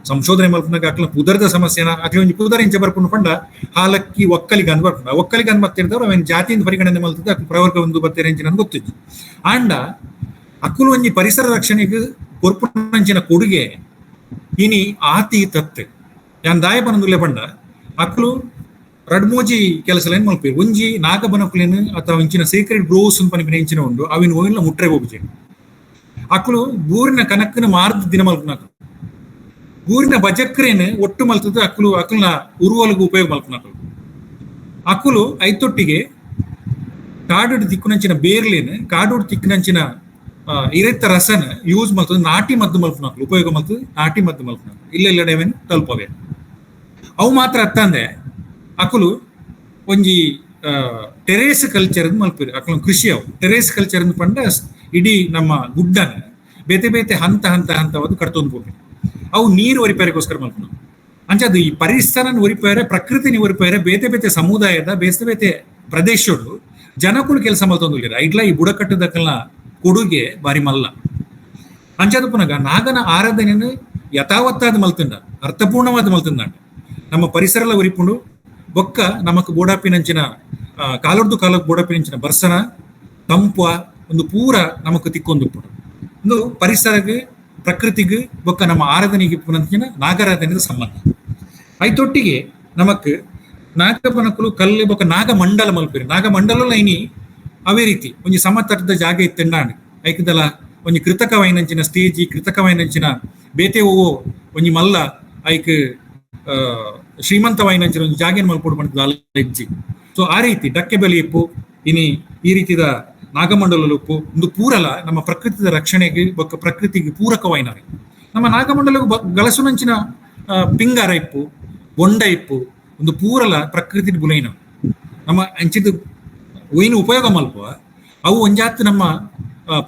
ಸಂಶೋಧನೆ ಮಲ್ಪನಾಗ ಅಕ್ಲ ಪುದರ್ದ ಸಮಸ್ಯೆನ ಅಕ್ಲ ಒಂಜಿ ಪುದರ್ ಇಂಚ ಬರ್ಪುಂಡು ಪಂಡ ಹಾಲಕ್ಕಿ ಒಕ್ಕಲಿಗ ಅಂದ್ ಬರ್ಪುಂಡು. ಒಕ್ಕಲಿಗ ಅಂದ್ ಮತ್ತಿರ್ದವ್ರು ಅವೇನ್ ಜಾತಿಯಿಂದ ಪರಿಗಣನೆ ಮಲ್ತದ ಅಕ್ಲು ಪ್ರವರ್ಗ ಒಂದು ಬತ್ತೇರೆ ಇಂಚಿನ ಗೊತ್ತಿಜ್ಜಿ. ಆಂಡ ಅಕುಲು ಒಂಜಿ ಪರಿಸರ ರಕ್ಷಣೆಗೆ ಕೊರ್ಪುನಂಚಿನ ಕೊಡುಗೆ ಇನಿ ಆತಿ ತತ್ತೆ ಯಾನ್ ದಾಯ ಪನೊಂದುಲ್ಲೆ ಪಂಡ ಅಕುಲು ರಡ್ಮೋಜಿ ಕೆಲಸಲೇನ್ ಮಲ್ಪೇರು. ಒಂಜಿ ನಾಗಬನಕುಲೇನು ಅಥವಾ ಇಂಚಿನ ಸೇಕ್ರೆಡ್ ಗ್ರೋವ್ಸ್ ಪನ್ಪಿನ ಇಂಚಿನ ಉಂಡು ಅವಿನ ಓಯಿನ್ಲ ಮುಟ್ರೆ ಹೋಗುಜೆ. ಅಕುಲು ಬೂರಿನ ಕನಕ್ಕನ ಮಾರ್ದ ದಿನ ಮಲ್ಪುನಕುಲು. ಬೂರಿನ ಬಜಕ್ರೇನ್ ಒಟ್ಟು ಮಲ್ತದ ಅಕುಲು ಅಕುಲ್ನ ಉರುವಲ್ಗು ಉಪಯೋಗ ಮಲ್ಪುನಕುಲು. ಅಕುಲು ಐತೊಟ್ಟಿಗೆ ಕಾಡುಡ್ ತಿಕ್ಕುನಂಚಿನ ಬೇರ್ಲೇನ್, ಕಾಡುಡ್ ತಿಕ್ಕುನಂಚಿನ ಇರೆತ್ತ ರಸನ ಯೂಸ್ ಮಲ್ತದ ನಾಟಿ ಮದ್ದು ಮಲ್ಪುನಕುಲು, ಉಪಯೋಗ ಮಲ್ತದ ನಾಟಿ ಮದ್ದು ಮಲ್ಪುನಕುಲು ಇಲ್ಲ ಇಲ್ಲ ತಲ್ಪವೆ. ಅವು ಮಾತ್ರ ಅತ್ತಂದೆ ಅಕುಲು ಒಂಜಿ ಟೆರೇಸ್ ಕಲ್ಚರ್ ಮಲ್ಪೇರು. ಅಕುಲು ಕೃಷಿ ಅವು ಟೆರೇಸ್ ಕಲ್ಚರ್ ಪಂಡ ಇಡೀ ನಮ್ಮ ಗುಡ್ಡನ ಬೇತೆ ಬೇತೆ ಹಂತ ಹಂತ ಹಂತವಾದ ಕಟ್ತೊಂದು ಪೋಪೆ. ಅವು ನೀರು ಒರಿಪೇರೆಗೋಸ್ಕರ ಮಲ್ಪುನ. ಅಂಚ ಅದು ಈ ಪರಿಸರನ ಒರಿಪೇರೆ, ಪ್ರಕೃತಿನ ಒರಿಪೇರೆ ಬೇತೆ ಬೇತೆ ಸಮುದಾಯದ ಬೇತೆ ಬೇತೆ ಪ್ರದೇಶಡು ಜನಕುಲು ಕೆಲಸ ಮಲ್ತೊಂದುಲ್ಲೆರ್. ಐಟ್ಲ ಈ ಬುಡಕಟ್ಟುದಕಲ್ನ ಕೊಡುಗೆ ಬಾರಿ ಮಲ್ಲ. ಅಂಚಾದ ಪುನಗ ನಾಗನ ಆರಾಧನೆಯನ್ನು ಯಥಾವತ್ತಾದ ಮಲ್ತುಂಡ, ಅರ್ಥಪೂರ್ಣವಾದ ಮಲ್ತುಂಡ ನಮ್ಮ ಪರಿಸರಲ ಒರಿಪುಂಡು. ಬೊಕ್ಕ ನಮಕ್ ಬೋಡಾಪಿನಂಚಿನ ಕಾಲೊಡ್ದು ಕಾಲಕ್ಕೆ ಬೋಡಾಪಿನಂಚಿನ ಬರ್ಸನ ತಂಪ ಒಂದು ಪೂರ ನಮಕ್ ತಿಕ್ಕೊಂದುಪ್ಪುಂಡು. ಒಂದು ಪರಿಸರಗ್, ಪ್ರಕೃತಿಗ್ ಬೊಕ್ಕ ನಮ್ಮ ಆರಾಧನೆಗೆ ಇಪ್ಪುನಂಚಿನ ನಾಗಾರಾಧನೆದ ಸಂಬಂಧ. ಐತೊಟ್ಟಿಗೆ ನಮಕ್ ನಾಗಬನಕುಲು ಕಲ್ಲು ಬೊಕ್ಕ ನಾಗಮಂಡಲ ಮಲ್ಪೇರು. ನಾಗಮಂಡಲ ಇನಿ ಅವೇ ರೀತಿ ಒಂಜಿ ಸಮತಟ್ಟದ ಜಾಗ ಇತ್ತೆಂಡಾಂಡ್ ಐಕದಲ ಒಂಜಿ ಕೃತಕವಾಯಿನಂಚಿನ ಸ್ಟೇಜಿ, ಕೃತಕವಾಯಿನಂಚಿನ ಬೇತೆ ಓವೋ ಒಂಜಿ ಮಲ್ಲ ಐಕ್ ಶ್ರೀಮಂತವಾಯಿನಂಚಿನ ಒಂಜಿ ಜಾಗೆನ್ ಮಲ್ಪೊಡು ಪಂಡ ಇಜ್ಜಿ. ಸೊ ಆ ರೀತಿ ಡಕ್ಕೆ ಬೆಲೆ ಇಪ್ಪು ಇನಿ ಈ ರೀತಿದ ನಾಗಮಂಡಲ ಉಪ್ಪು. ಒಂದು ಪೂರಲ ನಮ್ಮ ಪ್ರಕೃತಿದ ರಕ್ಷಣೆಗೆ ಬೊಕ್ಕ ಪ್ರಕೃತಿಗೆ ಪೂರಕವಾಯಿನವೆ. ನಮ್ಮ ನಾಗಮಂಡಲ ಗಳಸುನಂಚಿನ ಪಿಂಗಾರ ಇಪ್ಪು, ಬೊಂಡ ಇಪ್ಪು, ಒಂದು ಪೂರಲ ಪ್ರಕೃತಿ ಬುಲೈನ ನಮ್ಮ ಅಂಚಿದ ಒಯ್ನ ಉಪಯೋಗ ಮಲ್ಪುವ. ಅವು ಒಂಜಾತ್ ನಮ್ಮ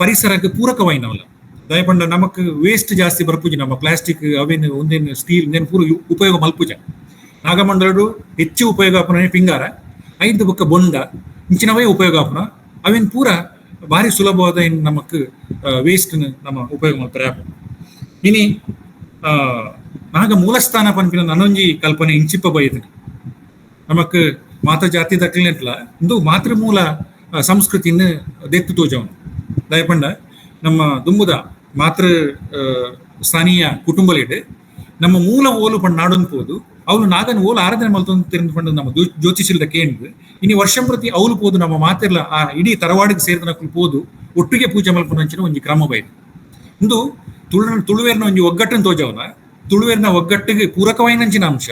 ಪರಿಸರಕ್ಕೆ ಪೂರಕವಾಯಿನವಲ್ಲ. ದಯಪಂಡ ನಮಕ್ ವೇಸ್ಟ್ ಜಾಸ್ತಿ ಬರ್ಪುಜಿ. ನಮ್ಮ ಪ್ಲಾಸ್ಟಿಕ್ ಅವೇನು ಒಂದೇನು ಸ್ಟೀಲ್ ಒಂದೇನು ಪೂರ ಉಪಯೋಗ ಮಲ್ಪುಜ. ನಾಗಮಂಡಲಡು ಹೆಚ್ಚು ಉಪಯೋಗ ಆಪುನ ಪಿಂಗಾರ, ಐದು ಬೊಕ್ಕ ಬೊಂಡ ಇಂಚಿನವೇ ಉಪಯೋಗ ಆಪುನ. ಅವೇನ್ ಪೂರ ಭಾರಿ ಸುಲಭವಾದ ಏನ್ ನಮಕ್ ವೇಸ್ಟ್ ನಮ್ಮ ಉಪಯೋಗ ಮಲ್ಪರೆ ಆಪುಂಡು. ಇನಿ ನಾಗ ಮೂಲಸ್ಥಾನ ಪನ್ಪಿನ ನನೊಂಜಿ ಕಲ್ಪನೆ ಇಂಚಿಪ್ಪ ಬೈದಿನಿ. ನಮಕ್ ಮಾತ ಜಾತಿ ದಕ್ಲಿನೆಟ್ಲ ಇಂದು ಮಾತೃಮೂಲ ಸಂಸ್ಕೃತಿನ ದೆತ್ತು ತೋಜವನು. ದಯಪಂಡ ನಮ್ಮ ದುಂಬುದ ಮಾತೃ ಸ್ಥಾನೀಯ ಕುಟುಂಬಲಿಡ್ ನಮ್ಮ ಮೂಲ ಓಲು ಪಂಡ ನಾಡೊಂದು ಪೋದು ಅವನು ನಾಗನ ಓಲು ಆರಾಧನೆ ಮಲ್ತೊಂದು ತಿರುಂದು ಪಂಡ ನಮ್ಮ ಜ್ಯೋತಿಷಿಲ್ದ ಕೇಂದ್ರ ಇನಿ ವರ್ಷಂಪ್ರತಿ ಅವಲು ಪೋದು ನಮ್ಮ ಮಾತಿರ್ಲ ಆ ಇಡೀ ತರವಾಡಿಗೆ ಸೇರಿದ ಪೋದು ಒಟ್ಟಿಗೆ ಪೂಜೆ ಮಲ್ಪುನಂಚಿನ ಒಂಜಿ ಕ್ರಮ ಬೈದು. ಇಂದು ತುಳುವೇರ್ನ ಒಂಜಿ ಒಗ್ಗಟ್ಟನ್ನು ತೋಜವನ, ತುಳುವೇರ್ನ ಒಗ್ಗಟ್ಟಿಗೆ ಪೂರಕವಾಯಿನಂಚಿನ ಅಂಶ,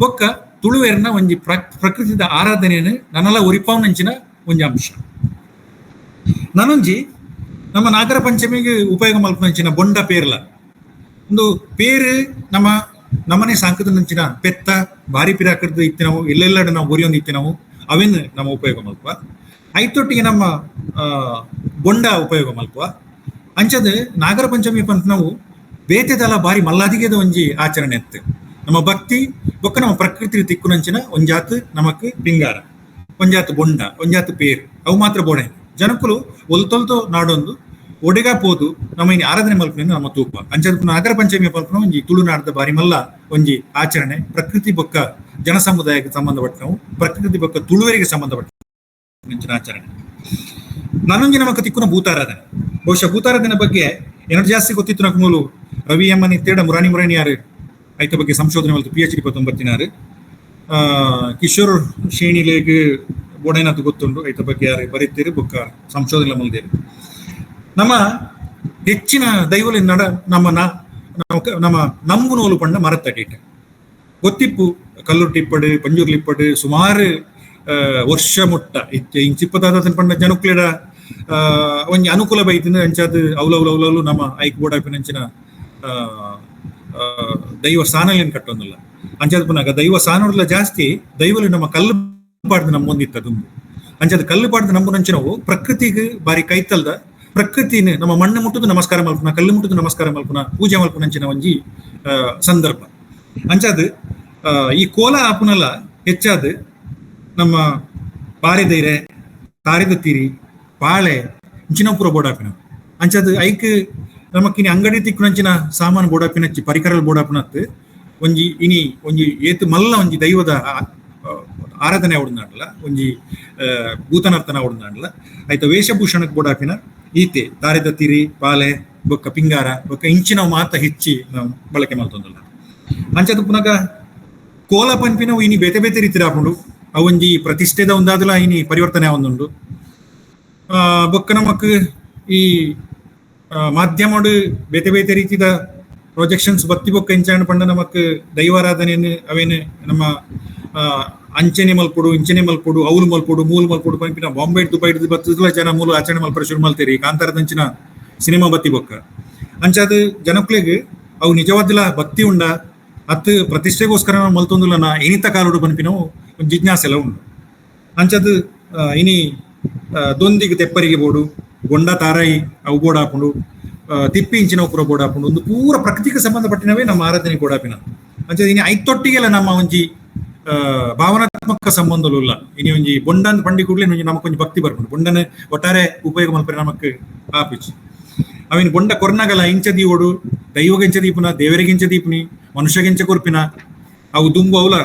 ಬೊಕ್ಕ ತುಳುವೇರ್ನ ಒಂಜಿ ಪ್ರಕೃತಿದ ಆರಾಧನೆಯನ್ನು ನನಲ ಒರಿಪಾವನಂಚಿನ ಒಂಜಿ ಅಂಶ. ನನೊಂಜಿ ನಮ್ಮ ನಾಗರ ಪಂಚಮಿಗೆ ಉಪಯೋಗ ಮಲ್ಪನಂಚಿನ ಬೊಂಡ ಪೇರ್ಲ ಒಂದು ಪೇರು ನಮ್ಮ ನಮ್ಮನೆ ಸಾಂಕದಂಚಿನ ಪೆತ್ತ ಬಾರಿ ಪಿರಾಕರ್ದು ಇತ್ತೆ ನಾವು ಎಲ್ಲೆಲ್ಲಡೆ ನಾವು ಒರಿಯೊಂದು ಇತ್ತೆ ನಾವು ಅವೇನು ನಮ್ಮ ಉಪಯೋಗ ಮಲ್ಪ. ಐತೊಟ್ಟಿಗೆ ನಮ್ಮ ಬೊಂಡ ಉಪಯೋಗ ಮಲ್ಪ. ಅಂಚದ ನಾಗರ ಪಂಚಮಿ ಪಂತ ನಾವು ಬೇತೆದಲ ಬಾರಿ ಮಲ್ಲಾದಿಗೆದ ಒಂಜಿ ಆಚರಣೆ ಇತ್ತು. ನಮ್ಮ ಭಕ್ತಿ ಬೊಕ್ಕ ನಮ್ಮ ಪ್ರಕೃತಿ ತಿಕ್ಕುನಂಚಿನ ಒಂಜಾತ್ ನಮಕ್ ಪಿಂಗಾರ, ಒಂಜಾತ್ ಬೊಂಡ, ಒಂಜಾತ್ ಪೇರು ಅವು ಮಾತ್ರ ಬೋಡೆ. ಜನಕುಲು ಒಲ್ತೊಲ್ತೊ ನಾಡೊಂದು ಒಡೆಗ ಪೋದು ನಮ್ಮ ಇನಿ ಆರಾಧನೆ ಮಲ್ಪುನ ನಮ್ಮ ತೂಪ. ಅಂಚದ ನಾಗರ ಪಂಚಮಿ ಪಲ್ಪುನ ಒಂಜಿ ತುಳುನಾಡದ ಬಾರಿ ಮಲ್ಲ ಒಂಜಿ ಆಚರಣೆ. ಪ್ರಕೃತಿ ಬೊಕ್ಕ ಜನ ಸಮುದಾಯಕ್ಕೆ ಸಂಬಂಧಪಟ್ಟವು, ಪ್ರಕೃತಿ ಬೊಕ್ಕ ತುಳುವರಿಗೆ ಸಂಬಂಧಪಟ್ಟ ಆಚರಣೆ. ನಾನೊಂಜಿ ನಮಕ್ ತಿಕ್ಕುನ ಭೂತಾರಾಧನೆ. ಬಹುಶಃ ಭೂತಾರಾಧನೆ ಬಗ್ಗೆ ಏನಾದ್ರು ಜಾಸ್ತಿ ಗೊತ್ತಿತ್ತು ನಕ್ ಮೂಲು ರವಿ ಅಮ್ಮನಿ ತೇಡ ಮುರಾಣಿ ಮುರಾಣಿ ಯಾರು ಐತ ಬಗ್ಗೆ ಸಂಶೋಧನೆ ಮಲ್ತು PhD 99. Kishore ಶೇಣಿಲೆಗ್ ಬೋಡೈನಾಥ್ ಗೊತ್ತುಂಡು ಐತ ಬಗ್ಗೆ ಯಾರು ಬರೀತೀರಿ ಬೊಕ್ಕ ಸಂಶೋಧನೆ ಮಲ್ದೇರಿ. ನಮ್ಮ ಹೆಚ್ಚಿನ ದೈವಲಿನ ನಡ ನಮ್ಮ ನಮ್ಮ ನಂಬುನೋಲು ಪಂಡ ಮರತ್ತಡಿಟ ಗೊತ್ತಿಪ್ಪು ಕಲ್ಲುಟ್ಟಿಪ್ಪಡು ಪಂಜುರ್ಲಿಪ್ಪಡು ಸುಮಾರು ವರ್ಷ ಮುಟ್ಟ ಇತ್ತೆ ಇಂಚಿಪ್ಪದಾದ ಪಂಡ ಜನಕ್ಲೆಡ ಒಂಜಿ ಅನುಕೂಲ ಬೈತಿನ ಅಂಚಾದ ಅವಲವಲವಲವಲು ನಮ್ಮ ಐಕ್ ಬೋಡಾಪಿನಂಚಿನ ದೈವ ಸ್ಥಾನಲೇನು ಕಟ್ಟೊಂದಿಲ್ಲ. ಅಂಚಾದ ಪುನಗ ದೈವ ಸ್ಥಾನಲ್ಲ ಜಾಸ್ತಿ ದೈವಲು ನಮ್ಮ ಕಲ್ಲು ಪಾಡ್ದು ನಮ್ಮ ಒಂದಿತ್ತ ದುಂಬು. ಅಂಚಾದ ಕಲ್ಲು ಪಾಡ್ದು ನಂಬುನಂಚಿನವು ಪ್ರಕೃತಿಗೆ ಬಾರಿ ಕೈತಲ್ದ ಪ್ರಕೃತಿನ ನಮ್ಮ ಮಣ್ಣು ಮುಟ್ಟುದು ನಮಸ್ಕಾರ ಮಲ್ಪುನ, ಕಲ್ಲು ಮುಟ್ಟುದು ನಮಸ್ಕಾರ ಮಲ್ಪುನ, ಪೂಜೆ ಮಲ್ಪುನಂಚಿನ ಒಂಜಿ ಸಂದರ್ಭ. ಅಂಚಾದ ಈ ಕೋಲ ಆಪುನಲ ಹೆಚ್ಚಾದ ನಮ್ಮ ಬಾರೆದೈರೆ ತಾರೆದ ತೀರಿ ಪಾಳೆ ಇಂಚಿನ ಪೂರ ಬೋಡಾಪಿನ. ಅಂಚಾದ ಐಕ್ ನಮಕ್ಕಿನಿ ಅಂಗಡಿ ತಿಕ್ಕುನಂಚಿನ ಸಾಮಾನು ಬೋಡಾಪಿನಚ್ಚಿ ಪರಿಕರ ಬೋಡಾಪಿನತ್ತು ಒಂಜಿ ಇನಿ ಒಂಜಿ ಏತು ಮಲ್ಲ ಒಂಜಿ ದೈವದ ಆರಾಧನೆ ಅವಡ್ನಾಡಲ ಒಂಜಿ ಭೂತನರ್ತನ ಅವಡ್ನಾಡಲ ಆಯ್ತ ವೇಷಭೂಷಣಕ್ಕೆ ಬೋಡಾಪಿನ ಈತೆ ತಾರೆದ ತಿರಿ ಪಾಲೆ ಬೊಕ್ಕ ಪಿಂಗಾರ ಬೊಕ್ಕ ಇಂಚಿನ ಮಾತ ಹೆಚ್ಚಿ ನಾವು ಬಳಕೆ ಮಾಡ್ತೊಂದಲ್ಲ. ಅಂಚದ ಪುನಗ ಕೋಲ ಪನ್ಪಿನವು ಇನಿ ಬೇತೆ ಬೇತೆ ರೀತಿ ಆಪುಂಡು. ಅವೊಂಜಿ ಪ್ರತಿಷ್ಠೆದ ಒಂದಾದಲ ಇನಿ ಪರಿವರ್ತನೆ ಒಂದುಂಡು. ಬೊಕ್ಕ ನಮಕ್ ಈ ಮಾಧ್ಯಮಡು ಬೇತೆ ಬೇತೆ ರೀತಿದ ಪ್ರೊಜೆಕ್ಷನ್ಸ್ ಬತ್ತಿ ಬೊಕ್ಕ ಇಂಚಾಂಡ್ ಪಂಡ ನಮಕ್ ದೈವಾರಾಧನೆಯನ್ನು ಅವೇನು ನಮ್ಮ ಅಂಚನೆ ಮಲ್ಪೊಡು ಇಂಚನೆ ಮಲ್ಪೊಡು ಅವ್ಲು ಮಲ್ಪೊಡು ಮೂಲು ಮಲ್ಪೊಡು ಪನ್ಪಿನ ಬಾಂಬೆ ದುಬೈ ಬತ್ತದಲ ಜನ ಮೂಲು ಆಚರಣೆ ಮಲ್ಪರ ಶುರು ಮಲ್ತೇರಿ ಕಾಂತಾರದಂಚಿನ ಸಿನಿಮಾ ಬತ್ತಿ ಬೊಕ್ಕ. ಅಂಚಾದ ಜನಕ್ಲೆಗ್ ಅವು ನಿಜವಾದಲ ಭಕ್ತಿ ಉಂಡ ಅತ್ ಪ್ರತಿಷ್ಠೆಗೋಸ್ಕರ ನಾವು ಮಲ್ತೊಂದುಲ್ಲ ನಾ ಇನಿತ ಕಾಲೋಡು ಪನ್ಪಿನವು ಒಂದು ಜಿಜ್ಞಾಸೆಲ್ಲ ಉಂಡು. ಅಂಚಾದ ಇನಿ ದೊಂದಿಗೆ ತೆಪ್ಪರಿಗೆ ಬೋಡು ಗೊಂಡ ತಾರಾಯಿ ಅವು ಬೋಡಾಪುಂಡು ತಿಪ್ಪಿ ಇಂಚಿನ ಪೂರ ಬೋಡಾಪುಂಡು ಒಂದು ಪೂರ ಪ್ರಕೃತಿಗೆ ಸಂಬಂಧಪಟ್ಟಿನವೇ ನಮ್ಮ ಆರಾಧನೆ ಬೋಡಾಪಿನ. ಅಂಚಾದ ಇನಿ ಐತೊಟ್ಟಿಗೆಲ್ಲ ನಮ್ಮ ಒಂಜಿ ಭಾವನಾತ್ಮಕ ಸಂಬಂಧಲು ಇಲ್ಲ. ಇನಿ ಒಂಜಿ ಬೊಂಡನ್ ಪಂಡಿ ಕೂಡಲೇ ಒಂಜಿ ನಮಕ್ ಒಂಜಿ ಭಕ್ತಿ ಬರ್ಪುಂಡು. ಬೊಂಡನ ಒಟ್ಟಾರೆ ಉಪಯೋಗ ಮಲ್ಪರೆ ನಮಕ್ ಆಪಿಚ್ ಅವಿನ ಬೊಂಡ ಕೊರ್ನಗಲ ಇಂಚ ದೀವೋಡು ದೈವಗೆಂಚ ದೀಪುನ ದೇವರಿಗೆಂಚ ದೀಪುನಿ ಮನುಷ್ಯಗೆಂಚ ಕೊರ್ಪಿನ ಅವು ದುಂಬು ಅವಲ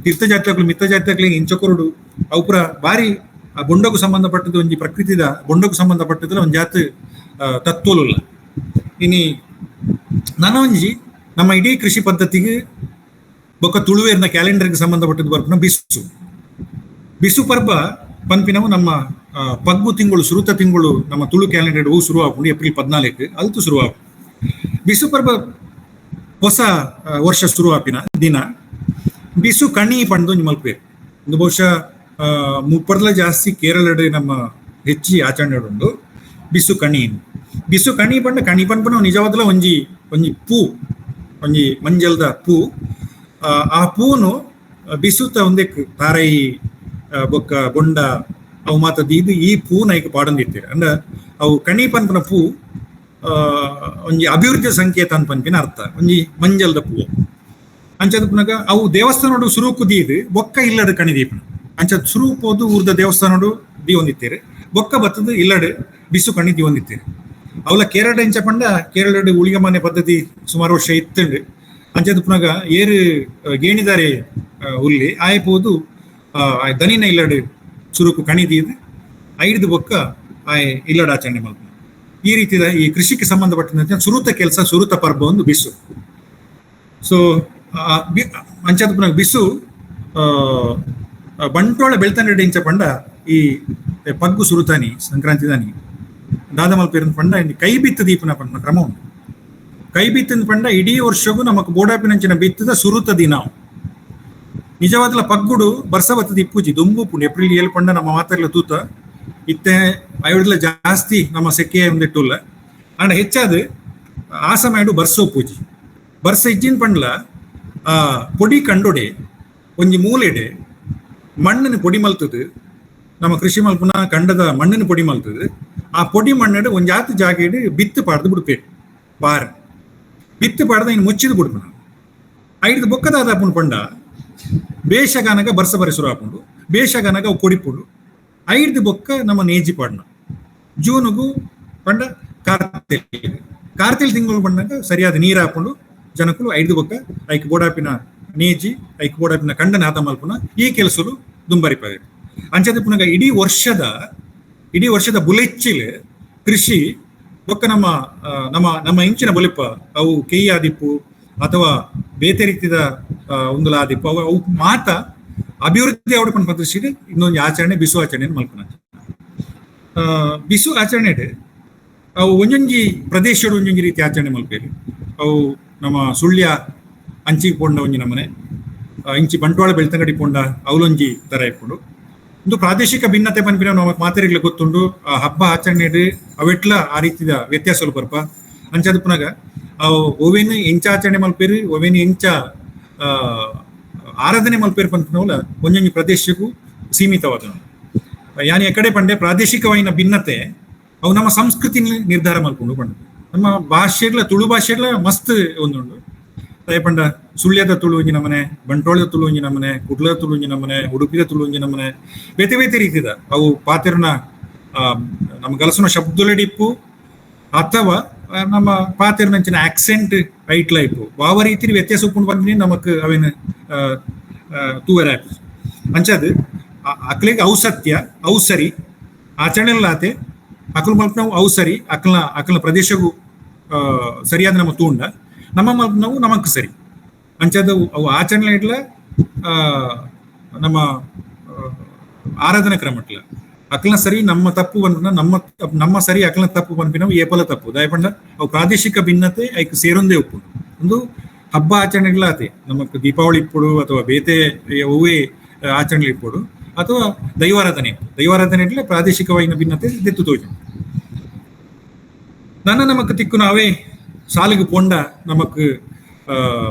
ತೀರ್ಥ ಜಾತ್ರೆಗಳು ಮಿತ್ತ ಜಾತ್ರೆಗಳಿಗೆ ಇಂಚ ಕೊರಡು ಅವು ಪೂರ ಬಾರಿ ಆ ಬೊಂಡಕ್ಕೂ ಸಂಬಂಧಪಟ್ಟದ್ದು ಒಂಜಿ ಪ್ರಕೃತಿದ ಬೊಂಡಕ್ಕೂ ಸಂಬಂಧಪಟ್ಟದ್ದು ಒಂಜಿ ಜಾತ್ ತತ್ವಲುಲ್ಲ. ಇನಿ ನನ ಒಂಜಿ ನಮ್ಮ ಇಡೀ ಕೃಷಿ ಪದ್ಧತಿಗೆ ಬೊಕ್ಕ ತುಳುವೇರ್ನ ಕ್ಯಾಲೆಂಡರ್ಗೆ ಸಂಬಂಧಪಟ್ಟದ್ದು ಬರ್ಪುನ ಬಿಸು. ಬಿಸು ಪರ್ಬ ಪನ್ಪಿನವು ನಮ್ಮ ಪಗ್ಗು ತಿಂಗಳು ಸುರುತ ತಿಂಗಳು ನಮ್ಮ ತುಳು ಕ್ಯಾಲೆಂಡರ್ ಹೂ ಶುರು ಆಪುಂಡು ಏಪ್ರಿಲ್ 14 ಅಲ್ತು ಶುರು ಆಪುಂಡು. ಬಿಸು ಪರ್ಬ ಹೊಸ ವರ್ಷ ಶುರು ಆಪಿನ ದಿನ ಬಿಸು ಕಣಿ ಪಂದು ಒಂಜಿ ಮಲ್ಪೇರು. ಒಂದು ಬಹುಶಃ ಮುಪ್ಪರ್ಲ ಜಾಸ್ತಿ ಕೇರಳಡ್ ನಮ್ಮ ಹೆಚ್ಚಿ ಆಚರಣೆ ಉಂಡು ಬಿಸು ಕಣಿ. ಬಿಸು ಕಣಿ ಪಂಡ ಕಣಿ ಪನ್ಪುನ ನಿಜವಾದಲ ಒಂಜಿ ಒಂಜಿ ಪೂ ಒಂಜಿ ಮಂಜಲ್ದ ಪೂ. ಆ ಪೂನು ಬಿಸುತ ಒಂದೆಕ್ ತಾರೈ ಬೊಕ್ಕ ಬೊಂಡ ಅವು ಮಾತ ದೀದು ಈ ಪೂನ ಐಕ್ ಪಾಡೊಂದಿತ್ತೆರ್. ಅಂಡ ಅವು ಕಣಿ ಪನ್ಪುನ ಪೂ ಒಂಜಿ ಅಭಿವೃದ್ಧಿ ಸಂಕೇತ ಅನ್ಪನ್ಪಿನ ಅರ್ಥ ಒಂಜಿ ಮಂಜಲ್ದ ಪೂ. ಅಂಚದ ಪುನಗ ಅವು ದೇವಸ್ಥಾನಡು ಸುರುಕು ದೀದು ಬೊಕ್ಕ ಇಲ್ಲಡ್ ಕಣಿ ದೀಪನ. ಅಂಚ ಸುರು ಪೋದು ಊರ್ದ ದೇವಸ್ಥಾನಡು ದೀವೊಂದಿತ್ತೇರು ಬೊಕ್ಕ ಬತ್ತದ ಇಲ್ಲಡ್ ಬಿಸು ಕಣಿ ದೀವೊಂದಿತ್ತೇರು. ಅವಲ ಕೇರಳ ಇಂಚ ಪಂಡ ಕೇರಳಡ್ ಉಳಿಗಮಾನೆ ಪದ್ಧತಿ ಸುಮಾರು ವರ್ಷ ಇತ್ತುಂಡು. ಅಂಚದ ಪುನಗ ಏರು ಗೇಣಿದಾರೆ ಉಲ್ಲಿ ಆಯ್ ಪೋದು ದನಿನ ಇಲ್ಲಡ್ ಸುರುಕು ಕಣಿ ದೀದು ಐಡ್ದು ಬೊಕ್ಕ ಆಯ್ ಇಲ್ಲಡ್ ಆಚರಣೆ ಮಲ್ಪುನ. ಈ ರೀತಿಯ ಈ ಕೃಷಿಗೆ ಸಂಬಂಧಪಟ್ಟಂತೆ ಸುರುತ ಕೆಲಸ ಸುರುತ ಪರ್ಬ ಒಂದು ಬಿಸು. ಸೊ ಅಂಚಾದ ಪುನಗ ಬಿಸು ಬಂಟ್ವಾಳ ಬೆಳ್ತಂಗಡಿ ಇಂಚ ಪಂಡ ಈ ಪಗ್ಗು ಸುರುತಾನಿ ಸಂಕ್ರಾಂತಿ ದಾನಿ ದಾದ ಮಲ್ಪೇರನ್ ಪಂಡ ಕೈ ಬಿತ್ತ ದೀಪನ ಪಂಡ ಕ್ರಮ ಉಂಟು. ಕೈ ಬಿತ್ತಿನ ಪಂಡ ಇಡೀ ವರ್ಷಗೂ ನಮಕ್ ಬೋಡಾಪಿನಂಚಿನ ಬಿತ್ತದ ಸುರುತ ದಿನ. ನಿಜವಾದಲ ಪಗ್ಗುಡು ಬರ್ಸ ಬತ್ತದ ಇಪ್ಪುಜಿ ದುಂಬು ಪುಂಡು ಏಪ್ರಿಲ್ 7 ಪಂಡ ನಮ್ಮ ಮಾತೆರ್ಲ ತೂತ ಇತ್ತೆ ಐವಡ್ಲ ಜಾಸ್ತಿ ನಮ್ಮ ಸೆಕೆ ಒಂದಿಟ್ಟುಲ್ಲ. ಆಂಡ ಹೆಚ್ಚಾದ ಆ ಸಮಯಡು ಬರ್ಸ ಉಪ್ಪುಜಿ. ಬರ್ಸ ಇಜ್ಜಿನ ಪಂಡ್ಲ ಆ ಪೊಡಿ ಕಂಡೊಡೆ ಒಂಜಿ ಮೂಲೆಡೆ ಮಣ್ಣನ್ನು ಪೊಡಿ ಮಲ್ತದು, ನಮ್ಮ ಕೃಷಿ ಮಲ್ಪುನ ಕಂಡದ ಮಣ್ಣನ್ನು ಪೊಡಿ ಮಲ್ತದು. ಆ ಪೊಡಿ ಮಣ್ಣಡು ಒಂಜಾತ್ ಜಾಗೆಡ್ ಬಿತ್ತು ಪಾಡ್ದು ಬಿಡ್ಪೇರು. ಬಾರ್ ಬಿತ್ತು ಪಾಡ್ದ ಇನ್ನು ಮುಚ್ಚಿದು ಬಿಡ್ಪುನ. ಐದು ಬೊಕ್ಕದಾದ ಪುಂಡು ಪಂಡ ಬೇಷಗಾನಗ ಬರ್ಸ ಬರೆ ಶುರು ಆಪುಂಡು, ಬೇಷಗಾನಗ ಅವು ಕೊಡಿಪುಂಡು. ಐದು ಬೊಕ್ಕ ನಮ್ಮ ನೇಜಿ ಪಾಡ್ನ ಜೂನುಗು ಪಂಡ ಕಾರ್ತೆಲ್ ಕಾರ್ತೆಲ್ ತಿಂಗಳು ಪಂಡಾಗ ಸರಿಯಾದ ನೀರು ಹಾಕೊಂಡು ಜನಕುಲು ಐದು ಬೊಕ್ಕ ಐಕ್ ಬೋಡಾಪಿನ ನೇಜಿ ಐಕ್ ಬೋಡಾಪಿನ ಕಂಡನ ಹಾತ ಮಲ್ಪುನ ಈ ಕೆಲಸಲು ದುಂಬರಿಪವೆ. ಅಂಚದ ಪುನಗ ಇಡೀ ವರ್ಷದ ಬುಲೆಚ್ಚಿಲ್ ಕೃಷಿ ಬೊಕ್ಕ ನಮ್ಮ ನಮ್ಮ ನಮ್ಮ ಇಂಚಿನ ಬುಲೆಪ ಅವು ಕೆಯ್ಯ ಆದಿಪ್ಪು ಅಥವಾ ಬೇತೆ ರೀತಿದ ಒಂದುಲ ಆದಿಪ್ಪು ಅವು ಅವು ಮಾತ ಅಭಿವೃದ್ಧಿ ಅವಡ ಪನ್ಪ ದೃಷ್ಟಿಡ್ ಇನ್ನೊಂದು ಆಚರಣೆ ಬಿಸು ಆಚರಣೆ ಮಲ್ಪುನ. ಬಿಸು ಆಚರಣೆ ಅವು ಒಂಜೊಂಜಿ ಪ್ರದೇಶಡು ಒಂಜೊಂಜಿ ರೀತಿ ಆಚರಣೆ ಮಲ್ಪೇರು. ಅವು ನಮ್ಮ ಸುಳ್ಯ ಅಂಚಿಗೆ ಪೋಂಡ ಒಂಜಿ ನಮನೆ, ಇಂಚಿ ಬಂಟ್ವಾಳ ಬೆಳ್ತಂಗಡಿ ಪೋಂಡ ಅವಲೊಂಜಿ ತರ ಇಪ್ಪುಂಡು. ಒಂದು ಪ್ರಾದೇಶಿಕ ಭಿನ್ನತೆ ಪನ್ಪಿನ ನಮಕ್ ಮಾತೆರಿಗ್ಲ ಗೊತ್ತುಂಡು. ಆ ಹಬ್ಬ ಆಚರಣೆ ಅವೆಟ್ಲ ಆ ರೀತಿದ ವ್ಯತ್ಯಾಸಲು ಬರ್ಪ. ಅಂಚಾದ ಪುನಗ ಅವು ಓವೇನು ಎಂಚ ಆಚರಣೆ ಮಲ್ಪೇರು, ಓವೇನು ಎಂಚ ಆರಾಧನೆ ಮಲ್ಪೇರು ಪನ್ಪಿನವಲ ಒಂಜೊಂಜಿ ಪ್ರದೇಶಕ್ಕೂ ಸೀಮಿತವಾದ. ಯಾನಿ ಎಕಡೆ ಪಂಡೆ ಪ್ರಾದೇಶಿಕವಾಯಿನ ಭಿನ್ನತೆ ಅವು ನಮ್ಮ ಸಂಸ್ಕೃತಿ ನಿರ್ಧಾರ ಮಲ್ಕೊಂಡು ಪಂಡ. ನಮ್ಮ ಭಾಷೆಗ್ಲ ತುಳು ಭಾಷೆಗ್ಲ ಮಸ್ತ್ ಒಂದುಂಡು. ಪಂಡ ಸುಳ್ಯದ ತುಳು ಒಂಜಿ ನಮನೆ, ಬಂಟ್ವಾಳದ ತುಳು ಒಂಜಿ ನಮನೆ, ಕುಡ್ಲದ ತುಳು ಒಂಜಿ ನಮನೆ, ಉಡುಪಿದ ತುಳು ಒಂಜಿ ನಮನೆ, ಬೇತೆ ಬೇತೆ ರೀತಿದ ಅವು ಪಾತೆರ್ನ ನಮ್ಮ ಗಲಸುನ ಶಬ್ದಲೆಡಿಪ್ಪು ಅಥವಾ ನಮ್ಮ ಪಾತೆರ್ನಂಚಿನ ಆಕ್ಸೆಂಟ್ ಐಟ್ಲ ಇಪ್ಪು ವಾವ ರೀತಿ ವ್ಯತ್ಯಾಸ ಉಪ್ಪುಂಡು ಬಂದಿನಿ ನಮಕ್ ಅವೇನು ತೂವೆರ ಅಂಚಾದ ಅಕ್ಲಿಗೆ ಅವು ಸತ್ಯ ಅವು ಸರಿ ಆಚರಣೆಲ್ಲಾತೆ ಅಕಲ್ ಮಲ್ಪನವು ಅವು ಸರಿ ಅಕಲ್ನ ಅಕಲ್ನ ಪ್ರದೇಶಗೂ ಸರಿಯಾದ ನಮ್ಮ ತೂಂಡ ನಮ್ಮ ಮಲ್ಪನವು ನಮಕ್ ಸರಿ. ಅಂಚಾದ ಅವು ಆಚರಣೆ ಇಟ್ಲ ನಮ್ಮ ಆರಾಧನಾ ಕ್ರಮಟ್ಲ ಅಕಲ್ನ ಸರಿ ನಮ್ಮ ತಪ್ಪು ಬಂದ್ನ ನಮ್ಮ ನಮ್ಮ ಸರಿ ಅಕಲ್ನ ತಪ್ಪು ಬಂದ್ಪಿನವು ಏಪಲ ತಪ್ಪು ದಯಪಂಡ ಅವು ಪ್ರಾದೇಶಿಕ ಭಿನ್ನತೆ ಐಕ್ ಸೇರೊಂದೇ ಉಪ್ಪು. ಒಂದು ಹಬ್ಬ ಆಚರಣೆಗಳಾತೆ ನಮಕ್ ದೀಪಾವಳಿ ಇಪ್ಪುಡು ಅಥವಾ ಬೇತೆ ಹೂವೇ ಆಚರಣೆ ಇಪ್ಪುಡು ಅಥವಾ ದೈವಾರಾಧನೆ ದೈವಾರಾಧನೆ ಇಟ್ಲೆ ಪ್ರಾದೇಶಿಕವಾಗಿನ ಭಿನ್ನತೆ ದೆತ್ತು ತೋಜು. ನನ್ನ ನಮಕ್ ತಿಕ್ಕು ನಾವೇ ಸಾಲಿಗೆ ಪೊಂಡ ನಮಕ್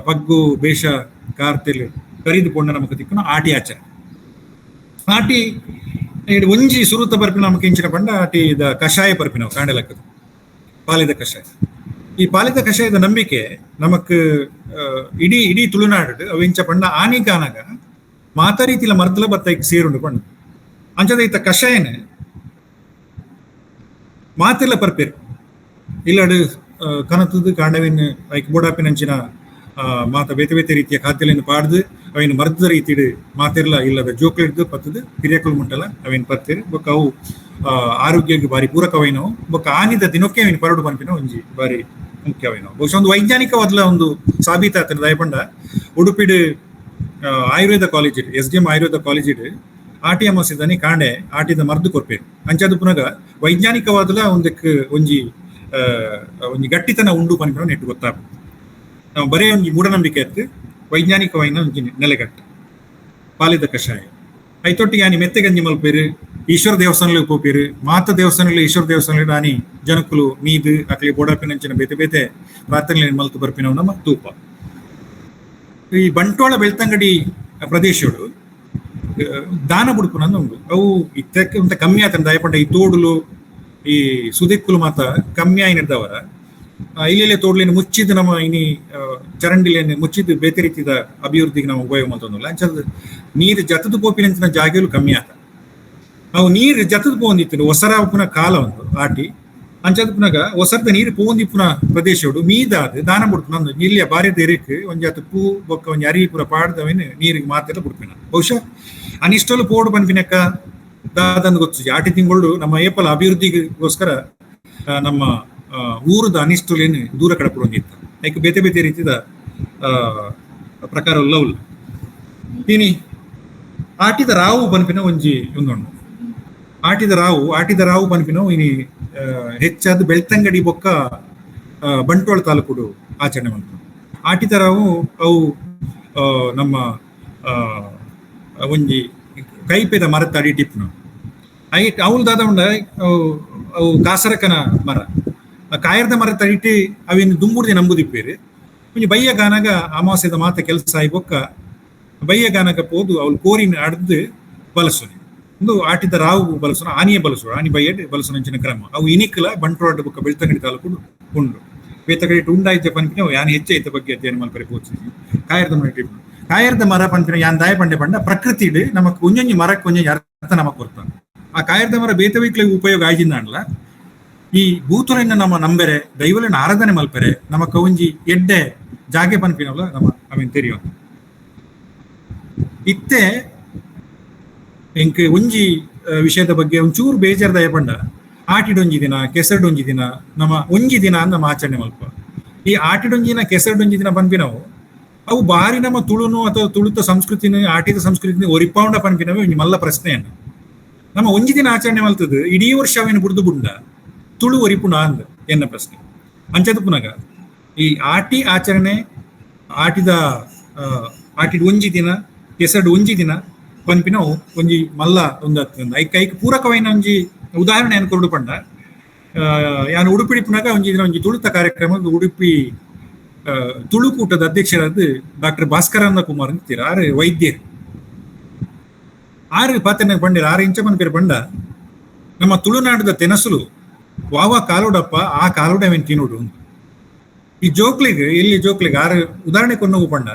ಪಗ್ಗು ಬೇಷ ಕಾರ್ತೆಲ್ ಕರೀದು ಪೊಂಡ ನಮಕ್ ತಿಕ್ಕುನ ಆಟಿ ಆಚರಣೆ. ಆಟಿ ಒಂಜಿ ಸುರುತ ಬರ್ಪಿನ ನಮಕ್ ಇಂಚಿನ ಪಂಡ ಆಟಿ the ಕಷಾಯ ಪರ್ಪಿನವು ಕಾಂಡಲಕ್ಕದು ಪಾಲಿದ ಕಷಾಯ. ಈ ಪಾಲಿದ ಕಷಾಯದ ನಂಬಿಕೆ ನಮಕ್ ಇಡೀ ಇಡೀ ತುಳುನಾಡು ಅವಿಂಚ ಪಂಡ ಆನಿಗಾನಗ ಮಾತಾ ರೀತಿಲ ಮರ್ದಲ ಬತ್ತೈಕ್ ಸೇರುಂಡು ಪಂಡ. ಅಂಚದ ಇತ್ತ ಕಷಾಯನ ಮಾತೆಲ್ಲ ಪರ್ಪೇರು ಇಲ್ಲಡು ಕನತದ್ದು ಕಾಂಡವಿನ ಐಕ್ ಬೋಡಾಪಿನಂಚಿನ ಮಾತ ಬೇತೆ ಬೇತೆ ರೀತಿಯ ಖಾದ್ಯಲೆಯನ್ನು ಪಾಡ್ದು ಅವಿನ ಮರ್ದದ ರೀತಿಡು ಮಾತೆರ್ಲ ಇಲ್ಲದ ಜೋಕ್ಲಿಡ್ದು ಪತ್ತದು ಹಿರಿಯಕುಲು ಮುಟ್ಟಲ ಅವಿನ ಪತ್ತೇರು ಬೊಕ್ಕ ಅವು ಆರೋಗ್ಯಕ್ಕೆ ಬಾರಿ ಪೂರಕವೈನವು ಬೊಕ್ಕ ಆನಿದ ದಿನಕ್ಕೆ ಅವಿನ ಪರಡು ಪನ್ಪಿನ ಒಂಜಿ ಬಾರಿ ಮುಖ್ಯವೇನೋ. ಬಹುಶಃ ಒಂದು ವೈಜ್ಞಾನಿಕವಾದಲ ಒಂದು ಸಾಬೀತಾತನ ದಯಪಂಡ ಉಡುಪಿಡು Ayurveda college S D M Ayurveda college ಆಟಿ ಅಮಾವಾಸ್ಯದಾನಿ ಕಾಂಡೆ ಆಟಿದ ಮರ್ದು ಕೊರ್ಪೇರು. ಅಂಚಾದ ಪುನಗ ವೈಜ್ಞಾನಿಕವಾದಲ ಒಂದಕ್ಕೆ ಒಂಜಿ ಒಂಜಿ ಗಟ್ಟಿತನ ಉಂಡು ಪನ್ಪಿನ ನೆಟ್ಟು ಗೊತ್ತಾಗ ನಾವು ಬರೇ ಒಂಜಿ ಮೂಢನಂಬಿಕೆ ಇತ್ತು ವೈಜ್ಞಾನಿಕವಾಯಿನ ಒಂಜಿ ನೆಲೆಗಟ್ಟು ಪಾಲಿದ ಕಷಾಯ. ಐತೊಟ್ಟಿಗೆ ಆನಿ ಮೆತ್ತೆಗಂಜಿ ಮಲ್ಪೇರು, ಈಶ್ವರ ದೇವಸ್ಥಾನಗಳಿಗೆ ಪೋಪೇರು, ಮಾತ ದೇವಸ್ಥಾನಗಳು ಈಶ್ವರ ದೇವಸ್ಥಾನಗಳು ಆನಿ ಜನಕುಲು ಮೀದು ಅಕ್ಲಿ ಬೋಡಾಪಿನಂಚಿನ ಬೇತೆ ಬೇತೆ ಪ್ರಾರ್ಥನೆ ಮಲ್ತು ಬರ್ಪಿನವು ನಮ್ಮ ತೂಪ. ಈ ಬಂಟ್ವಾಳ ಬೆಳ್ತಂಗಡಿ ಪ್ರದೇಶಡು ದಾನ ಬುಡುಪುನ ಉಂಡು. ಅವು ಇತ್ತಕ್ಕೆ ಅಂತ ಕಮ್ಮಿ ಆತನ ದಯಪಂಡ ಈ ತೋಡುಲು ಈ ಸುದಿಕ್ಕುಲು ಮಾತ ಕಮ್ಮಿ ಆಯ್ನಿದ್ದವರ ಇಲ್ಲೆಲ್ಲ ತೋಡ್ಲಿನ ಮುಚ್ಚಿದ ನಮ್ಮ ಇನಿ ಚರಂಡಿಲೇನು ಮುಚ್ಚಿದ ಬೇತೆ ರೀತಿದ ಅಭಿವೃದ್ಧಿಗೆ ನಾವು ಉಪಯೋಗ ಮಾಡ್ತೊಂದಿಲ್ಲ. ಅಂಚದ ನೀರು ಜತದ ಪೋಪಿನಂಚಿನ ಜಾಗೆಲು ಕಮ್ಮಿ ಆತ. ಅವು ನೀರು ಜತದ ಪೋಂದಿತ್ತು ಒಸರ ಪುನಃ ಕಾಲ ಒಂದು ಆಟಿ ಅಂಚದ ಪುನಗ ಒಸರದ ನೀರು ಪೋಂದಿಪ್ಪುನ ಪ್ರದೇಶಡು ಮೀದಾದ ದಾನ ಬಿಡ್ಪುನ ನಿಲ್ಯ ಬಾರಿ ದೇರಿಕ್ ಒಂಜಾತ ಪೂ ಬೊಕ್ಕ ಒಂಜಿ ಅರಿ ಪೂರ ಪಾಡ್ದವೇನು ನೀರಿಗೆ ಮಾತೆಲ್ಲ ಬಿಡ್ಪಿನ. ಬಹುಶಃ ಅನಿಷ್ಟಲು ಪೋಡು ಪನ್ಪಿನಕ್ಕ ದಾದಂದು ಗೊತ್ತು. ಆಟಿ ತಿಂಗಳು ನಮ್ಮ ಏಪಲ ಅಭಿವೃದ್ಧಿಗೋಸ್ಕರ ನಮ್ಮ ಊರದ ಅನಿಷ್ಟಲೇನು ದೂರ ಕಡಪಡೊಂದಿತ್ತು. ಐಕ್ ಬೇತೆ ಬೇತೆ ರೀತಿದ ಪ್ರಕಾರ ಉಲ್ಲ. ಇನಿ ಆಟಿದ ರಾವು ಪನ್ಪಿನ ಒಂಜಿ ಒಂದೊಂಡು ಆಟಿದ ರಾವು ಪನ್ಪಿನ ಇನಿ ಹೆಚ್ಚಾದ ಬೆಳ್ತಂಗಡಿ ಬೊಕ್ಕ Bantwal ತಾಲೂಕುಡು ಆಚರಣೆ ಮಲ್ಪುನು. ಆಟಿದ ರಾವು ಅವು ನಮ್ಮ ಒಂಜಿ ಕೈಪೆದ ಮರತ ಅಡಿ ಟಿಪ್ಪುನು. ಐಟ್ ಅವ್ಲು ದಾದ ಉಂಡ ಅವು ಅವು ಕಾಸರಕನ ಮರ, ಆ ಕಾಯರ್ದ ಮರತ ಅಡಿಟ್ ಅವಿನ ದುಂಬುಡ್ದು ನಂಬುದಿಪ್ಪೇರು. ಒಂಜಿ ಬಯ್ಯ ಗಾನಗ ಅಮಾವಾಸ್ಯದ ಮಾತ ಕೆಲಸ ಆಯಿ ಬೊಕ್ಕ ಬಯ್ಯ ಗಾನಗ ಪೋದು ಅವ್ಲು ಕೋರಿನ ಅಡ್ದು ಬಲಸುನಿ. ಒಂದು ಆಟಿದ ರಾವು ಬಲಸುನ, ಆನಿಯ ಬಲಸುವ, ಆನಿ ಬಯ್ಯಡ್ ಬಲಸುನ ಅಂಚಿನ ಕ್ರಮ. ಅವು ಇನಿಕ್ಲ ಬಂಟ್ವಾಳ ಬೊಕ್ಕ ಬೆಳ್ತಂಗಡಿ ತಾಲೂಕು ಉಂಡು. ಬೇತಗಡಿ ಉಂಡಾಯ್ತ ಪನ್ಪಿನ ಯಾನ್ ಹೆಚ್ಚ ಐತ ಬಗ್ಗೆ ಅಧ್ಯಯನ ಮಲ್ಪರೆ ಪೋಚಿಜಿ. ಕಾಯರ್ದ ಮರ ಟಿಪ್ಪುನು. ಕಾಯರ್ದ ಮರ ಪನ್ಪಿನ ಯಾನ್ ದಾಯ ಪಂಡೆ ಪಂಡ ಪ್ರಕೃತಿಡ್ ನಮಕ್ ಒಂಜೊಂಜಿ ಮರಕ್ಕೆ ಒಂಜೊಂಜಿ ಅರ್ಥ ನಮಕ್ ಕೊರ್ತ. ಆ ಕಾಯರ್ದ ಮರ ಬೇತೆ ವೈಕ್ಲೆಗ್ ಉಪಯೋಗ ಆಯ್ಜಿಂದಾಂಡ್ಲ ಈ ಭೂತೊಲೆನ್ ನಮ್ಮ ನಂಬೆರೆ, ದೈವಲೆನ್ ಆರಾಧನೆ ಮಲ್ಪೆರೆ ನಮಕ್ ಒಂಜಿ ಎಡ್ಡೆ ಜಾಗೆ ಪನ್ಪಿನವಲ ನಮ್ಮ ಅವೆನ್ ತೆರಿಯೊ. ಇತ್ತೆ ಎಂಕ್ ಒಂಜಿ ವಿಷಯದ ಬಗ್ಗೆ ಒಂಚೂರು ಬೇಜಾರ್ದಾಯ ಪಂಡ ಆಟಿಡೊಂಜಿ ದಿನ, ಕೆಸರ್ಡೊಂಜಿ ದಿನ, ನಮ್ಮ ಒಂಜಿ ದಿನ ನಮ್ಮ ಆಚರಣೆ ಮಲ್ಪ. ಈ ಆಟಿಡೊಂಜಿ ದಿನ, ಕೆಸರ್ಡೊಂಜಿ ದಿನ ಪನ್ಪಿನವು ಅವು ಬಾರಿ ನಮ್ಮ ತುಳುನು ಅಥವಾ ತುಳುತ ಸಂಸ್ಕೃತಿನ, ಆಟಿದ ಸಂಸ್ಕೃತಿನ ಒರಿಪಾವುಂಡ ಪನ್ಪಿನವೇ ಒಂಜಿ ಮಲ್ಲ ಪ್ರಶ್ನೆಯನ್ನು. ನಮ್ಮ ಒಂಜಿ ದಿನ ಆಚರಣೆ ಮಲ್ತದ್ದು ಇಡೀ ವರ್ಷ ಅವೇನು ಬುಡ್ದು ಬುಂಡ ತುಳು ಒರಿಪುಣ ಅಂದ್ ಎನ್ನ ಪ್ರಶ್ನೆ. ಅಂಚದ ಪುನಗ ಈ ಆಟಿ ಆಚರಣೆ, ಆಟಿದ ಆಟಿಡ್ ಒಂಜಿ ದಿನ, ಕೆಸರ್ಡ್ ಒಂಜಿ ದಿನ ಪನ್ಪಿನವು ಒಂಜಿ ಮಲ್ಲ ಒಂದು ಐಕ್ ಐಕ್ ಪೂರಕವಾಯಿನ ಒಂಜಿ ಉದಾಹರಣೆ ಏನು ಕೊರಡು ಪಂಡ, ಯಾನ್ ಉಡುಪಿ ಪುನಗ ಒಂಜಿ ದಿನ ಒಂಜಿ ತುಳುತ ಕಾರ್ಯಕ್ರಮ ಉಡುಪಿ ತುಳುಕೂಟದ ಅಧ್ಯಕ್ಷರಾದ ಡಾಕ್ಟರ್ ಭಾಸ್ಕರಾನಂದ ಕುಮಾರ್ ಅಂತೀರ, ಆರು ವೈದ್ಯರು. ಆರು ಪಾತ್ರನ ಪಂಡಿರ ಆರು ಇಂಚ ಪನ್ಪಿರ ಪಂಡ ನಮ್ಮ ತುಳುನಾಡದ ತೆನಸುಲು ವಾವ ಕಾಲೋಡಪ್ಪ ಆ ಕಾಲೋಡ ಅವೇನ್ ತಿನ್ನೋಡು. ಈ ಜೋಕ್ಲಿಗೆ ಇಲ್ಲಿ ಜೋಕ್ಲಿಗೆ ಆರು ಉದಾಹರಣೆ ಕೊನ್ನವು ಪಂಡ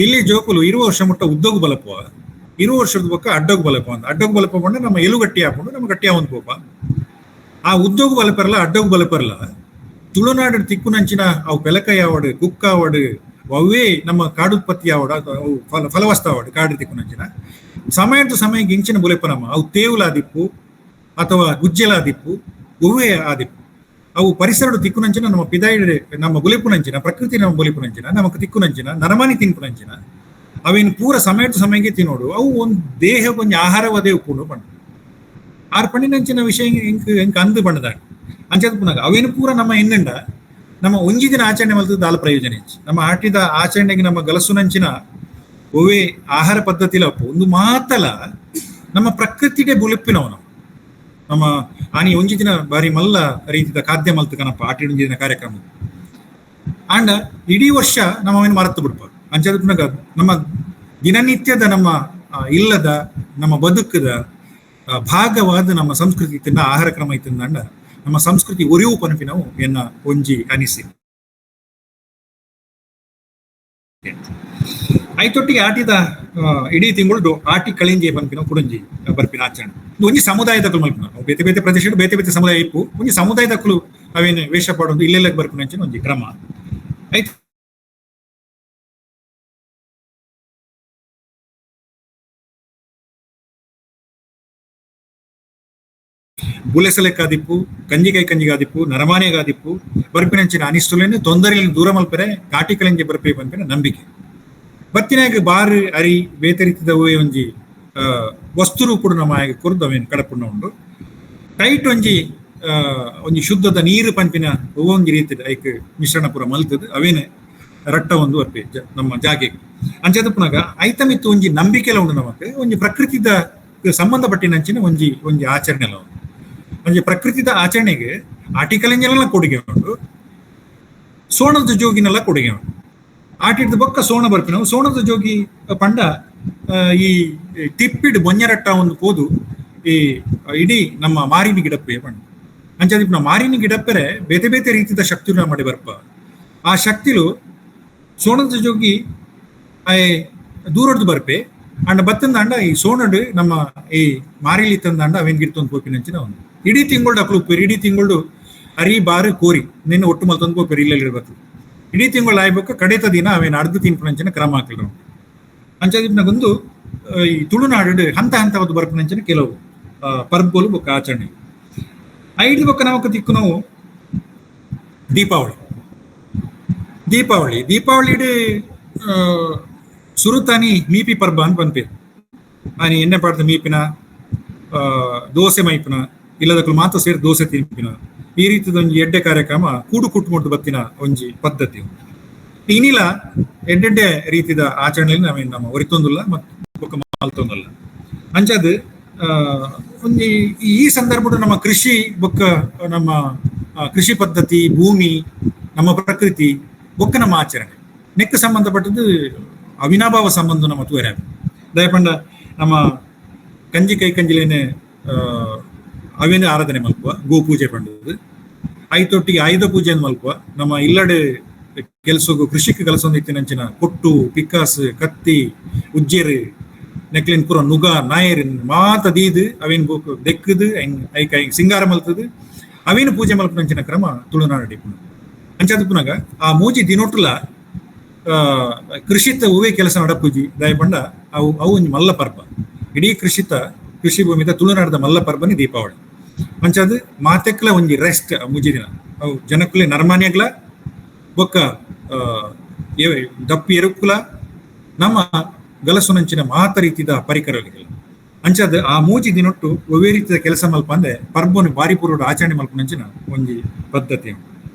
ಇಲ್ಲಿ ಜೋಕುಲು 20 ವರ್ಷ ಮುಟ್ಟ ಉದ್ದೋಗು ಬಲಪುವ, 20 ವರ್ಷದ ಬೊಕ್ಕ ಅಡ್ಡೋಗು ಬಲಪ ಅಂತ. ಅಡ್ಡೋಗು ಬಲಪ ಪಂಡ ನಮ್ಮ ಎಲುಗಟ್ಟಿ ಹಾಕೊಂಡು ನಮ್ಮ ಗಟ್ಟಿ ಒಂದು ಪೋಪ. ಆ ಉದ್ದೋಗು ಬಲಪರಲ್ಲ ಅಡ್ಡೋಗು ಬಲಪರಲ್ಲ ತುಳುನಾಡು ತಿಕ್ಕುನಂಚಿನ ಅವು ಪೆಲಕಾಯಿ ಆವಡು, ಕುಕ್ಕ ಆವಡು, ಅವೇ ನಮ್ಮ ಕಾಡುತ್ಪತ್ತಿ ಆವಡು, ಅವು ಫಲವಸ್ತ ಆವಡು ಕಾಡು ತಿಕ್ಕುನಂಚಿನ ಸಮಯದ ಸಮಯಕ್ಕೆ ಇಂಚಿನ ಬುಲೆಪ ನಮ್ಮ ಅವು ತೇವುಲಾದಿಪ್ಪು ಅಥವಾ ಗುಜ್ಜೆಲಾದಿಪ್ಪು ಒವ್ವೇ ಆದಿಪ್ಪು ಅವು ಪರಿಸರದ ತಿಕ್ಕುನಂಚಿನ ನಮ್ಮ ಪಿದಾಯಿ ನಮ್ಮ ಬುಲೆಪುನಂಚಿನ ಪ್ರಕೃತಿ ನಮ್ಮ ಬುಲೆಪುನಂಚಿನ ನಮಕ್ ತಿಕ್ಕುನಂಚಿನ ನರಮಾನಿ ತಿನ್ಪುನಂಚಿನ ಅವೇನು ಪೂರ ಸಮಯದ ಸಮಯಕ್ಕೆ ತಿನ್ನೋಡು ಅವು ಒಂದು ದೇಹಕ್ಕೆ ಒಂಜಿ ಆಹಾರವದೇ ಉಪ್ಪುಂಡು ಪಂಡ ಆರು ಪಣ್ಣಿನಂಚಿನ ವಿಷಯ ಇಂಕ್ ಇಂಕ್ ಅಂದು ಪಂಡದಾಗ ಅಂಚದ ಪುನಗ ಅವೇನು ಪೂರ ನಮ್ಮ ಎನ್ನುಂಡ ನಮ್ಮ ಒಂಜಿ ದಿನ ಆಚರಣೆ ಮಲ್ತದ ದಾಲ ಪ್ರಯೋಜನ ಹೆಚ್ಚು. ನಮ್ಮ ಆಟಿದ ಆಚರಣೆಗೆ ನಮ್ಮ ಗಲಸುನಂಚಿನ ಒವೇ ಆಹಾರ ಪದ್ಧತಿಲ ಅಪ್ಪು ಒಂದು ಮಾತಲ ನಮ್ಮ ಪ್ರಕೃತಿಗೆ ಬುಲೆಪಿನವು ನಾವು ನಮ್ಮ ಆನಿ ಒಂಜಿ ದಿನ ಬಾರಿ ಮಲ್ಲ ರೀತಿದ ಖಾದ್ಯ ಮಲ್ತು ಕನಪ್ಪ ಆಟಿ ಒಂಜಿ ದಿನ ಕಾರ್ಯಕ್ರಮ ಆಂಡ ಇಡೀ ವರ್ಷ ನಮ್ಮ ಅವೇನು ಮರೆತು ಬಿಡ್ಪ. ಅಂಚದ ಪುನಗ ನಮ್ಮ ದಿನನಿತ್ಯದ ನಮ್ಮ ಇಲ್ಲದ ನಮ್ಮ ಬದುಕದ ಭಾಗವಾದ ನಮ್ಮ ಸಂಸ್ಕೃತಿ ತಿನ್ನ ಆಹಾರ ಕ್ರಮ ಇತ್ತಿಂದ ನಮ್ಮ ಸಂಸ್ಕೃತಿ ಒರಿವು ಪನಪಿನವು ಎನ್ನ ಒಂಜಿ ಅನಿಸಿ. ಐತೊಟ್ಟಿಗೆ ಆಟಿದ ಇಡೀ ತಿಂಗಳು ಆಟಿ ಕಳಿಂಜಿ ಪನ್ಪಿನ ಕುಡಂಜಿ ಬರ್ಪಿನ ಆಚರಣೆ. ಇದು ಒಂಜಿ ಸಮುದಾಯದ ಮಲ್ಪಿನ ಬೇತೆ ಬೇತೆ ಪ್ರದೇಶ ಬೇತೆ ಬೇತೆ ಸಮುದಾಯ ಇಪ್ಪು ಒಂಜಿ ಸಮುದಾಯದಕ್ಕಲು ಅವೇನು ವೇಷ ಪಾಡೊಂದು ಇಲ್ಲೆಲ್ಲ ಬರ್ಪಿನ ಅಂಚಿನ ಒಂಜಿ ಕ್ರಮ. ಐತ್ ಬುಲೆಸಲೆಕ್ಕಾದಿಪ್ಪು, ಕಂಜಿಕಾಯಿ ಕಂಜಿಗಾದಿಪ್ಪು, ನರಮಾನೆಗಾದಿಪ್ಪು ಬರ್ಪಿನಂಚಿನ ಅನಿಷ್ಟುಲೇನು ತೊಂದರೆಯನ್ನು ದೂರ ಮಲ್ಪರೆ ಕಾಟಿ ಕಳಿಂಜಿ ಬರ್ಪೆ ಪನ್ಪಿನ ನಂಬಿಕೆ. ಬತ್ತಿನಾಗ ಬಾರ್ ಅರಿ ಬೇತೆ ರೀತಿದ ಒಂಜಿ ವಸ್ತು ರೂಪುಡು ನಮ್ಮ ಕೊರ್ದು ಅವೇನು ಕಡಪುಣ್ಣ ಉಂಡು. ಟೈಟ್ ಒಂಜಿ ಒಂಜಿ ಶುದ್ಧದ ನೀರು ಪಂಪಿನ ಒಂಜಿ ರೀತಿದ ಐಕ್ ಮಿಶ್ರಣ ಪೂರ ಮಲ್ತದ ಅವೇನೆ ರಟ್ಟ ಒಂದು ಅರ್ಪೆ ನಮ್ಮ ಜಾಗೆ. ಅಂಚದ ಪುನಗ ಐತಮಿತ್ತು ಒಂಜಿ ನಂಬಿಕೆಲ ಉಂಡು ನಮಕ್ ಒಂಜಿ ಪ್ರಕೃತಿದ ಸಂಬಂಧಪಟ್ಟಿನಂಚಿನ ಒಂಜಿ ಒಂಜಿ ಆಚರಣೆ ಉಂಡು. ಒಂಜಿ ಪ್ರಕೃತಿದ ಆಚರಣೆಗೆ ಆಟಿಕಲೆಂಜನೆಲ್ಲ ಕೊಡುಗೆ ಉಂಡು, ಸೋಣದ ಜೋಗಿನೆಲ್ಲ ಕೊಡುಗೆ ಉಂಡು. ಆಟಿಡ್ದ ಬೊಕ್ಕ ಸೋಣ ಬರ್ಪಿನವು ಸೋಣದ ಜೋಗಿ ಪಂಡ ಈ ತಿಪ್ಪಿಡ್ ಬೊಂಜರಟ್ಟ ಒಂದು ಪೋದು ಈ ಇಡೀ ನಮ್ಮ ಮಾರಿನ ಗಿಡಪ್ಪೆ ಪಂಡ. ಅಂಚಾದಿಪ್ಪು ಮಾರಿನ ಗಿಡಪ್ಪರೆ ಬೇತೆ ಬೇತೆ ರೀತಿದ ಶಕ್ತಿಲು ಮಾಡಿ ಬರ್ಪ. ಆ ಶಕ್ತಿಲು ಸೋಣದ ಜೋಗಿ ಆಯ್ ದೂರಡ್ದು ಬರ್ಪೆ ಅಂಡ ಬತ್ತಂದಾಂಡ ಈ ಸೋಣಡು ನಮ್ಮ ಈ ಮಾರಿಲಿ ತಂದಾಂಡ ಅವೇನ್ ಗಿಡ್ತೊಂದು ಪೋಪಿನಂಚಿನ ಒಂದು ಇಡೀ ತಿಂಗಳು ಅಕ್ಲು ಉಪ್ಪೇರು ಇಡೀ ತಿಂಗಳು ಅರಿ ಬಾರು ಕೋರಿ ನಿನ್ನ ಒಟ್ಟು ಮಲ್ತೊಂದು ಪೋಪೇರು ಇಲ್ಲೆಲ್ಲಿ ಇರ್ಬೇಕು. ಇಡೀ ತಿಂಗಳು ಆಯ್ಬೇಕು ಕಡೇತ ದಿನ ಅವೇನು ಅರ್ಧ ತಿನ್ಪುನಂಚಿನ ಕ್ರಮ ಹಾಕಿದ್ರು. ಅಂಚಾದಿಪ್ಪನಗೊಂದು ಈ ತುಳುನಾಡು ಹಂತ ಹಂತವಾದ ಬರ್ಪುನಂಚಿನ ಕೆಲವು ಪರ್ಬೋಲು ಬೊಕ್ಕ ಆಚರಣೆ. ಐದು ಬೊಕ್ಕ ನಮಕ್ ತಿಕ್ಕು ನಾವು ದೀಪಾವಳಿ. ದೀಪಾವಳಿ ದೀಪಾವಳಿಡ್ ಸುರುತಾನಿ ಮೀಪಿ ಪರ್ಬ ಅಂತ ಪನ್ಪೇರು. ಆನಿ ಎಣ್ಣೆ ಪಾಡ್ದ ಮೀಪಿನ ದೋಸೆ ಮೈಪಿನ ಇಲ್ಲದಕ್ಕಲು ಮಾತ್ರ ಸೇರಿ ದೋಸೆ ತಿನ್ಪಿನ ಈ ರೀತಿದ ಒಂಜಿ ಎಡ್ಡೆ ಕಾರ್ಯಕ್ರಮ ಕೂಡು ಕುಟುಂಬದ ಬತ್ತಿನ ಒಂಜಿ ಪದ್ಧತಿ. ಇನಿಲ ಎಡ್ಡೆಡ್ಡೆ ರೀತಿದ ಆಚರಣೆಯಲ್ಲಿ ನಾವೇನು ನಮ್ಮ ಒರಿತೊಂದುಲ್ಲ ಮತ್ತು ಬೊಕ್ಕ ಮಾಲ್ತೊಂದುಲ್ಲ. ಅಂಚಾದ್ ಒಂಜಿ ಈ ಸಂದರ್ಭಡ್ ನಮ್ಮ ಕೃಷಿ ಬೊಕ್ಕ ನಮ್ಮ ಕೃಷಿ ಪದ್ಧತಿ, ಭೂಮಿ, ನಮ್ಮ ಪ್ರಕೃತಿ ಬೊಕ್ಕ ನಮ್ಮ ಆಚರಣೆ ನೆಕ್ ಸಂಬಂಧಪಟ್ಟದ್ದು ಅವಿನಾಭಾವ ಸಂಬಂಧ ನಮ್ಮ ತೂಯರೆ. ದಯಪಂಡ ನಮ್ಮ ಕಂಜಿ ಕೈ ಕಂಜಿಲೇನೆ ಅವೇನ ಆರಾಧನೆ ಮಲ್ಪುವ, ಗೋಪೂಜೆ ಪಂಡದು. ಐತೊಟ್ಟಿಗೆ ಆಯುಧ ಪೂಜೆಯನ್ನು ಮಲ್ಪುವ. ನಮ್ಮ ಇಲ್ಲಡೆ ಕೆಲಸಗು ಕೃಷಿಕ್ ಕೆಲಸ ಕೊಟ್ಟು, ಪಿಕ್ಕಾಸ್, ಕತ್ತಿ, ಉಜ್ಜೇರು ನೆಕ್ಲಿನ್ ಪೂರ ನುಗ ನಾಯರ್ ಮಾತ ದೀದ್ ಅವೇನ್ ಬೊಕ್ ದೆಕ್ಕದು ಐಕ ಸಿಂಗಾರ ಮಲ್ತದು ಅವೇನು ಪೂಜೆ ಮಲ್ಪುನಂಚಿನ ಕ್ರಮ ತುಳುನಾಡು ಇಪ್ಪುನು. ಅಂಚಾದ್ ಪುನಗ ಆ ಮೂಜಿ ದಿನೊಟ್ಟುಲ ಕೃಷಿತ ಹೂವೇ ಕೆಲಸ ನಡಪುಜಿ. ದಯಪಂಡ ಅವು ಅವು ಒಂಜಿ ಮಲ್ಲ ಪರ್ಬ. ಇಡೀ ಕೃಷಿತ ಕೃಷಿ ಭೂಮಿದ ತುಳುನಾಡದ ಮಲ್ಲ ಪರ್ಬನಿ ದೀಪಾವಳಿ. ಅಂಚಾದ್ ಮಾತೆಕ್ಲ ಒಂಜಿ ರೆಸ್ಟ್ ಮೂಜಿ ದಿನ. ಅವು ಜನಕ್ಕುಲೆ ನರಮಾನ್ಯಗ್ಲ ಬೊಕ್ಕ ದಪ್ಪಿ ಎರುಕುಲ ನಮ್ಮ ಗಲಸುನಂಚಿನ ಮಾತ ರೀತಿದ ಪರಿಕರಗಳಿಲ್ಲ. ಅಂಚಾದ್ ಆ ಮೂಜಿ ದಿನೊಟ್ಟು ಒವ್ವೇ ರೀತಿಯ ಕೆಲಸ ಮಲ್ಪ ಅಂದ್ರೆ ಪರ್ಬನು ಬಾರಿ ಪೂರ್ವಡ್ ಆಚರಣೆ ಮಲ್ಪುನಂಚಿನ ಒಂಜಿ ಪದ್ಧತಿ.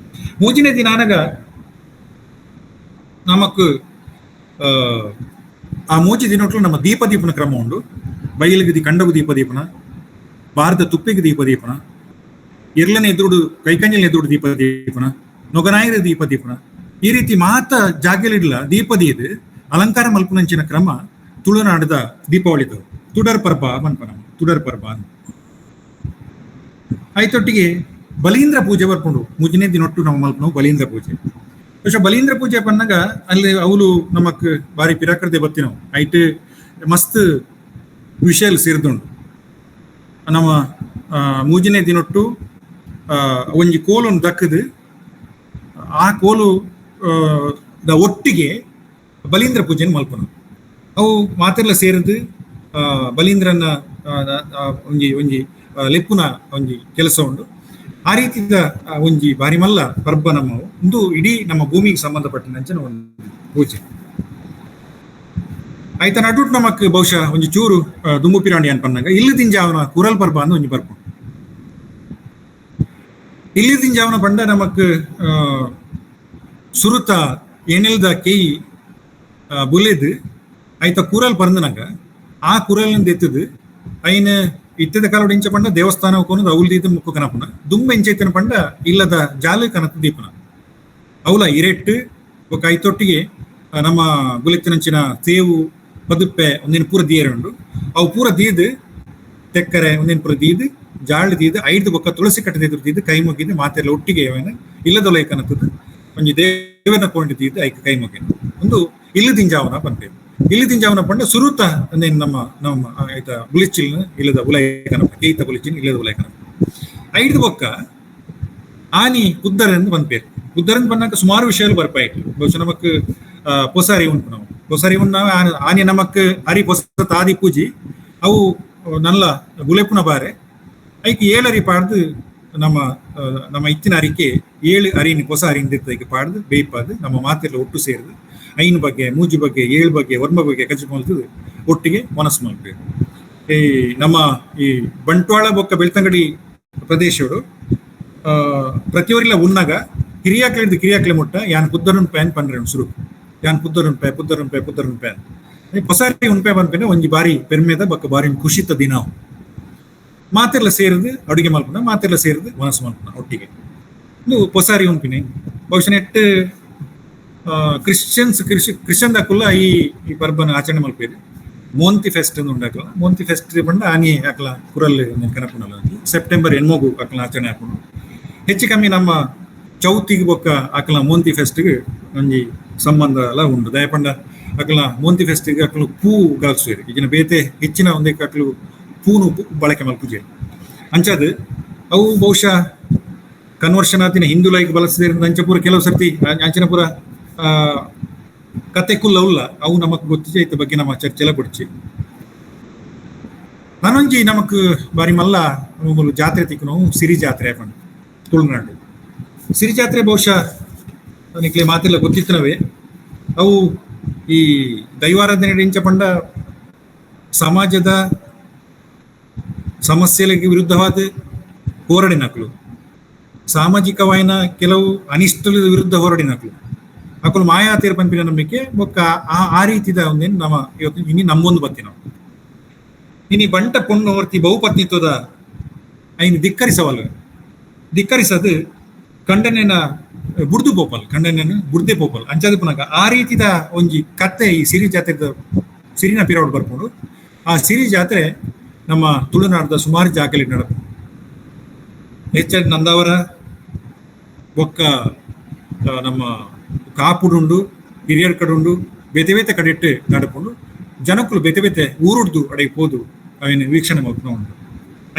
ಮೂಜಿನೇ ದಿನ ಆನಗ ನಮಕ್ ಆ ಮೂಜಿ ದಿನೊಟ್ಲು ನಮ್ಮ ದೀಪ ದೀಪನ ಕ್ರಮ ಉಂಡು. ಬೈಲಿಗೆ ಕಂಡಗು ದೀಪ ದೀಪನ, ಭಾರತ ತುಪ್ಪಿಗೆ ದೀಪ ದೀಪನ, ಎರ್ಲನೆ ಎದುರುಡು ಕೈಕಂಜಲ ಎದುರುಡು ದೀಪ ದೀಪನ, ನೊಗನಾಯರ ದೀಪ ದೀಪನ, ಈ ರೀತಿ ಮಾತ ಜಾಗೆಲಿಡ್ಲ ದೀಪ ದೀದ್ ಅಲಂಕಾರ ಮಲ್ಪುನಂಚಿನ ಕ್ರಮ ತುಳುನಾಡದ ದೀಪಾವಳಿದು ತುಡರ್ ಪರ್ಬ ಮನ್ಪನ ತುಡರ್ ಪರ್ಬ. ಆಯ್ತೊಟ್ಟಿಗೆ ಬಲೀಂದ್ರ ಪೂಜೆ ಬರ್ಕೊಂಡು ಮುಜಿನೇ ದಿನೊಟ್ಟು ನಮ್ಮ ಮಲ್ಪನು ಬಲೀಂದ್ರ ಪೂಜೆ. ಬಹುಶಃ ಬಲೀಂದ್ರ ಪೂಜೆ ಪನ್ನಾಗ ಅಲ್ಲಿ ಅವಳು ನಮಕ್ ಬಾರಿ ಪಿರಾಕರ್ದೆ ಬತ್ತಿನವು ಐಟ್ ಮಸ್ತ್ ವಿಷಯ ಸೇರ್ದುಂಡು. ನಮ್ಮ ಮೂಜಿನೇ ದಿನೊಟ್ಟು ಒಂಜಿ ಕೋಲನ್ನು ದಕ್ಕದು ಆ ಕೋಲು the ಒಟ್ಟಿಗೆ ಬಲೀಂದ್ರ ಪೂಜೆನ ಮಲ್ಪನು. ಅವು ಮಾತೆಲ್ಲ ಸೇರಿದು ಬಲೀಂದ್ರನ ಒಂಜಿ ಒಂಜಿ ಲೆಪ್ಪುನ ಒಂಜಿ ಕೆಲಸ ಉಂಡು. ಆ ರೀತಿದ ಒಂಜಿ ಬಾರಿ ಮಲ್ಲ ಪರ್ಬ ನಮ್ಮವು. ಒಂದು ಇಡೀ ನಮ್ಮ ಭೂಮಿಗೆ ಸಂಬಂಧಪಟ್ಟಂಚಿನ ಒಂದು ಪೂಜೆ ಆಯ್ತ. ನಡುಟ್ ನಮಕ್ ಬಹುಶಃ ಒಂಜಿ ಚೂರು ದುಂಬು ಪಿರಾಣಿ ಅನ್ಪನ್ನಾಗ ಇಲ್ಲಿ ದಿಂಜಾವನ ಕುರಲ್ ಪರ್ಬ ಅಂದ್ ಒಂಜಿ ಬರ್ಪುಂಡು. ಇಲ್ಲಿ ದಿಂಜಾವನ ಪಂಡ ನಮಕ್ ಸುರುತ ಎಣೆಲ್ದ ಕೆಯಿ ಬುಲೆದ್ ಆಯ್ತ ಕುರಲ್ ಪರಂದನಾಗ ಆ ಕುರಲ್ ಎತ್ತದು ಐನ ಇತ್ತದ ಕಾಲೋಡು ಇಂಚ ಪಂಡ ದೇವಸ್ಥಾನ ಕೊನದು ಅವ್ಲು ದೀತ ಮುಕ್ಕು ಕನಪುನ. ದುಂಬ ಇಂಚೈತನ ಪಂಡ ಇಲ್ಲದ ಜಾಲು ಕನತ ದೀಪನ ಅವಲ ಇರೆಟ್ಟು ಬೊಕ್ಕ ಐತೊಟ್ಟಿಗೆ ನಮ್ಮ ಬುಲೆತ್ತಿನಂಚಿನ ತೇವು ಪದುಪ್ಪೆ ಒಂದಿನ ಪೂರ ದೀಯರೆ ಉಂಡು. ಅವು ಪೂರ ದೀದ್ ತೆಕ್ಕರೆ ಒಂದಿನ ಪೂರ ದೀದ್ ಜಾಳ್ ದೀದ್ ಐದು ಬೊಕ್ಕ ತುಳಸಿ ಕಟ್ಟದ ದೀದ್ ಕೈ ಮುಗಿದು ಮಾತೆಲ್ಲ ಒಟ್ಟಿಗೆ ಅವೇನ ಇಲ್ಲದೊಲೈ ಕನತದ್ದು ಒಂಜಿ ದೇವನ ಕೊಂಡು ದೀದ್ ಐಕ್ ಕೈ ಮುಗಿನ ಒಂದು ಇಲ್ಲು ದಿಂಜಾವನ ಪನ್ಪೇರು. ಇಲ್ಲಿ ದಿಂಜಾವನ ಪಂಡ ಸುರುತ ಅಂದೇನ್ ನಮ್ಮ ನಮ್ಮ ಆಯ್ತ ಬುಲಿಚಿಲ್ ಇಲ್ಲದ ಉಲೈ ಕನಪ ಕೇಯ್ತ ಬುಲಿಚಿಲ್ ಇಲ್ಲದ ಉಲೈ ಕನಪ. ಐದು ಬೊಕ್ಕ ಆನಿ ಕುದ್ದರೆಂದು ಪನ್ಪೇರು. ಕುದ್ದರೆಂದು ಪನ್ನಾಕ ಸುಮಾರು ವಿಷಯಗಳು ಬರ್ಪಾಯಿತು. ಬಹುಶಃ ನಮಕ್ ಪೊಸಾರಿ ಉಂಟು. ನಾವು ಪೊಸಾರಿ ಉಂಟು. ಆನಿ ನಮಕ್ ಅರಿ ಪೊಸ ತಾದಿ ಪೂಜಿ ಅವು ನಲ್ಲ ಗುಲೆಪುನ ಬಾರೆ ಐಕ್ ಏಳರಿ ಪಾಡ್ದು ನಮ್ಮ ನಮ್ಮ ಇತ್ತಿನ ಅರಿಕೆ ಏಳು ಅರಿನ ಹೊಸ ಅರಿನ ಐಕ್ ಪಾಡ್ದು ಬೇಯ್ಪಾದು ನಮ್ಮ ಮಾತೆಲ್ಲ ಒಟ್ಟು ಸೇರಿದು ಐನ್ ಬಗ್ಗೆ ಮೂಜಿ ಬಗ್ಗೆ ಏಳು ಬಗ್ಗೆ ವರ್ಮ ಬಗ್ಗೆ ಕಜ್ಜಿ ಮಲ್ತದು ಒಟ್ಟಿಗೆ ಮನಸ್ಸು ಮಲ್ಪೇರು. ಈ ನಮ್ಮ ಈ ಬಂಟ್ವಾಳ ಬೊಕ್ಕ ಬೆಳ್ತಂಗಡಿ ಪ್ರದೇಶಡು ಪ್ರತಿಯೊರಿಲ ಉನ್ನಗ ಹಿರಿಯಾಕ್ಲಿಂದ ಕಿರಿಯಾಕ್ಲೆ ಮುಟ್ಟ ಯಾನ್ ಪುದ್ದರುನ್ ಪ್ಯಾನ್ ಪನ್ರೆ ಸುರು ಯಾನ್ ಪುದ್ದರುನ್ ಪೇ ಪುದ್ದರುನ್ ಪೇ ಪುದ್ದರುನ್ ಪ್ಯಾನ್ ಪೊಸಾರಿ ಉನ್ಪೆ ಪನ್ಪೇನೆ ಒಂಜಿ ಬಾರಿ ಪೆರ್ಮೆದ ಬೊಕ್ಕ ಬಾರಿ ಖುಷಿತ ದಿನ. ಮಾತೆಲ್ಲ ಸೇರಿದು ಅಡುಗೆ ಮಲ್ಪುನ, ಮಾತೆಲ್ಲ ಸೇರಿದು ಮನಸ್ಸು ಮಲ್ಪುನ ಒಟ್ಟಿಗೆ ಇದು ಪೊಸಾರಿ ಉನ್ಪಿನಿ. ಬಹುಶಃ ನೆಟ್ ಕ್ರಿಶ್ಚಿಯನ್ಸ್ ಕ್ರಿಶ್ಚಿಯನ್ ದಾಕುಲ್ಲ ಈ ಈ ಪರ್ಬನ ಆಚರಣೆ ಮಲ್ಪೇರು. ಮೋಂತಿ ಫೆಸ್ಟ್ ಅಂತ ಉಂಡಾಕಲ. ಮೋಂತಿ ಫೆಸ್ಟ್ ಪಂಡ ಆನಿ ಅಕ್ಲ ಕುರಲ್ ಕನಪುನಲ್ಲ ಸೆಪ್ಟೆಂಬರ್ ಎನ್ಮೋಗು ಅಕ್ಲ ಆಚರಣೆ ಹಾಕೊಂಡು ಹೆಚ್ಚು ಕಮ್ಮಿ ನಮ್ಮ ಚೌತಿಗೆ ಬೊಕ್ಕ ಅಕ್ಲ ಮೋಂತಿ ಫೆಸ್ಟ್ಗೆ ಒಂಜಿ ಸಂಬಂಧ ಎಲ್ಲ ಉಂಡು. ದಯಪಂಡ ಅಕ್ಲ ಮೋಂತಿ ಫೆಸ್ಟಿಗೆ ಅಕ್ಲು ಪೂ ಗಾಲ್ಸುವೇರು. ಈಗಿನ ಬೇತೆ ಹೆಚ್ಚಿನ ಒಂದೇ ಅಕ್ಲು ಪೂನು ಬಳಕೆ ಮಲ್ಪುಜೆ. ಅಂಚಾದ್ ಅವು ಬಹುಶಃ ಕನ್ವರ್ಷನ್ ಆತಿನ ಹಿಂದೂ ಲೈಕ್ ಬಳಸದಿರಿಂದ ಅಂಚ ಪೂರ ಕೆಲವು ಸರ್ತಿ ಅಂಚಿನ ಪೂರ ಕತೆ ಕುಲ್ಲ ಉಲ್ಲ. ಅವು ನಮಕ್ ಗೊತ್ತಿದೆ. ಇತ್ತ ಬಗ್ಗೆ ನಮ್ಮ ಚರ್ಚೆ ಎಲ್ಲ ಬಿಡ್ಚಿ. ನಾನೊಂಜಿ ನಮಕ್ ಬಾರಿ ಮಲ್ಲ ಮೂಲು ಜಾತ್ರೆ ತಿಕ್ಕುನವು ಸಿರಿ ಜಾತ್ರೆ ಪಂಡ ತುಳುನಾಡು ಸಿರಿ ಜಾತ್ರೆ. ಬಹುಶಃ ನಿಕ್ಲೆ ಮಾತೆಲ್ಲ ಗೊತ್ತಿತ್ತನವೇ. ಅವು ಈ ದೈವಾರಾಧನೆ ಇಂಚ ಪಂಡ ಸಮಾಜದ ಸಮಸ್ಯೆಗಳಿಗೆ ವಿರುದ್ಧವಾದ ಹೋರಾಡಿನಕ್ಲು ಸಾಮಾಜಿಕವಾಯಿನ ಕೆಲವು ಅನಿಷ್ಟದ ವಿರುದ್ಧ ಹೋರಾಡಿನಕ್ಲು ಅಕುಲು ಮಾಯಾತೀರ್ ಪನ್ಪಿನ ನಂಬಿಕೆ ಬೊಕ್ಕ ಆ ಆ ರೀತಿದ ಒಂದೇನು ನಮ್ಮ ಇವತ್ತು ಇನಿ ನಮ್ಮೊಂದು ಬತ್ತಿ ನಾವು. ಇನಿ ಬಂಟ ಪೊಣ್ಣು ಹೊರ್ತಿ ಬಹುಪತ್ನಿತ್ವದ ಐನ್ ಧಿಕ್ಕರಿಸವಲ್ಲ, ಧಿಕ್ಕರಿಸದು ಕಂಡನೇನ ಬುಡ್ದು ಪೋಪಲ್, ಕಂಡನೇನ ಬುಡ್ದೆ ಪೋಪಲ್ ಅಂಚಾದ ಪುನಗ ಆ ರೀತಿದ ಒಂಜಿ ಕತ್ತೆ ಈ ಸಿರಿ ಜಾತ್ರೆದ ಸಿರಿನ ಪಿರವಡ್ ಬರ್ಕೊಂಡು ಆ ಸಿರಿ ಜಾತ್ರೆ ನಮ್ಮ ತುಳುನಾಡದ ಸುಮಾರು ಜಾಗಲಿ ನಡಪು. ಹೆಚ್ಚಾಗಿ ನಂದಾವರ ಬೊಕ್ಕ ನಮ್ಮ ಕಾಪುಡುಂಡು, ಹಿರಿಯರ್ ಕಡುಂಡು, ಬೇತೆ ಬೇತೆ ಕಡೆಟ್ಟು ನಡಪುಂಡು. ಜನಕ್ಕುಲು ಬೇತೆ ಬೇತೆ ಊರುಡ್ದು ಅಡೆ ಪೋದು ಅವೇನು ವೀಕ್ಷಣೆ ಮಲ್ಪುನ ಉಂಡು.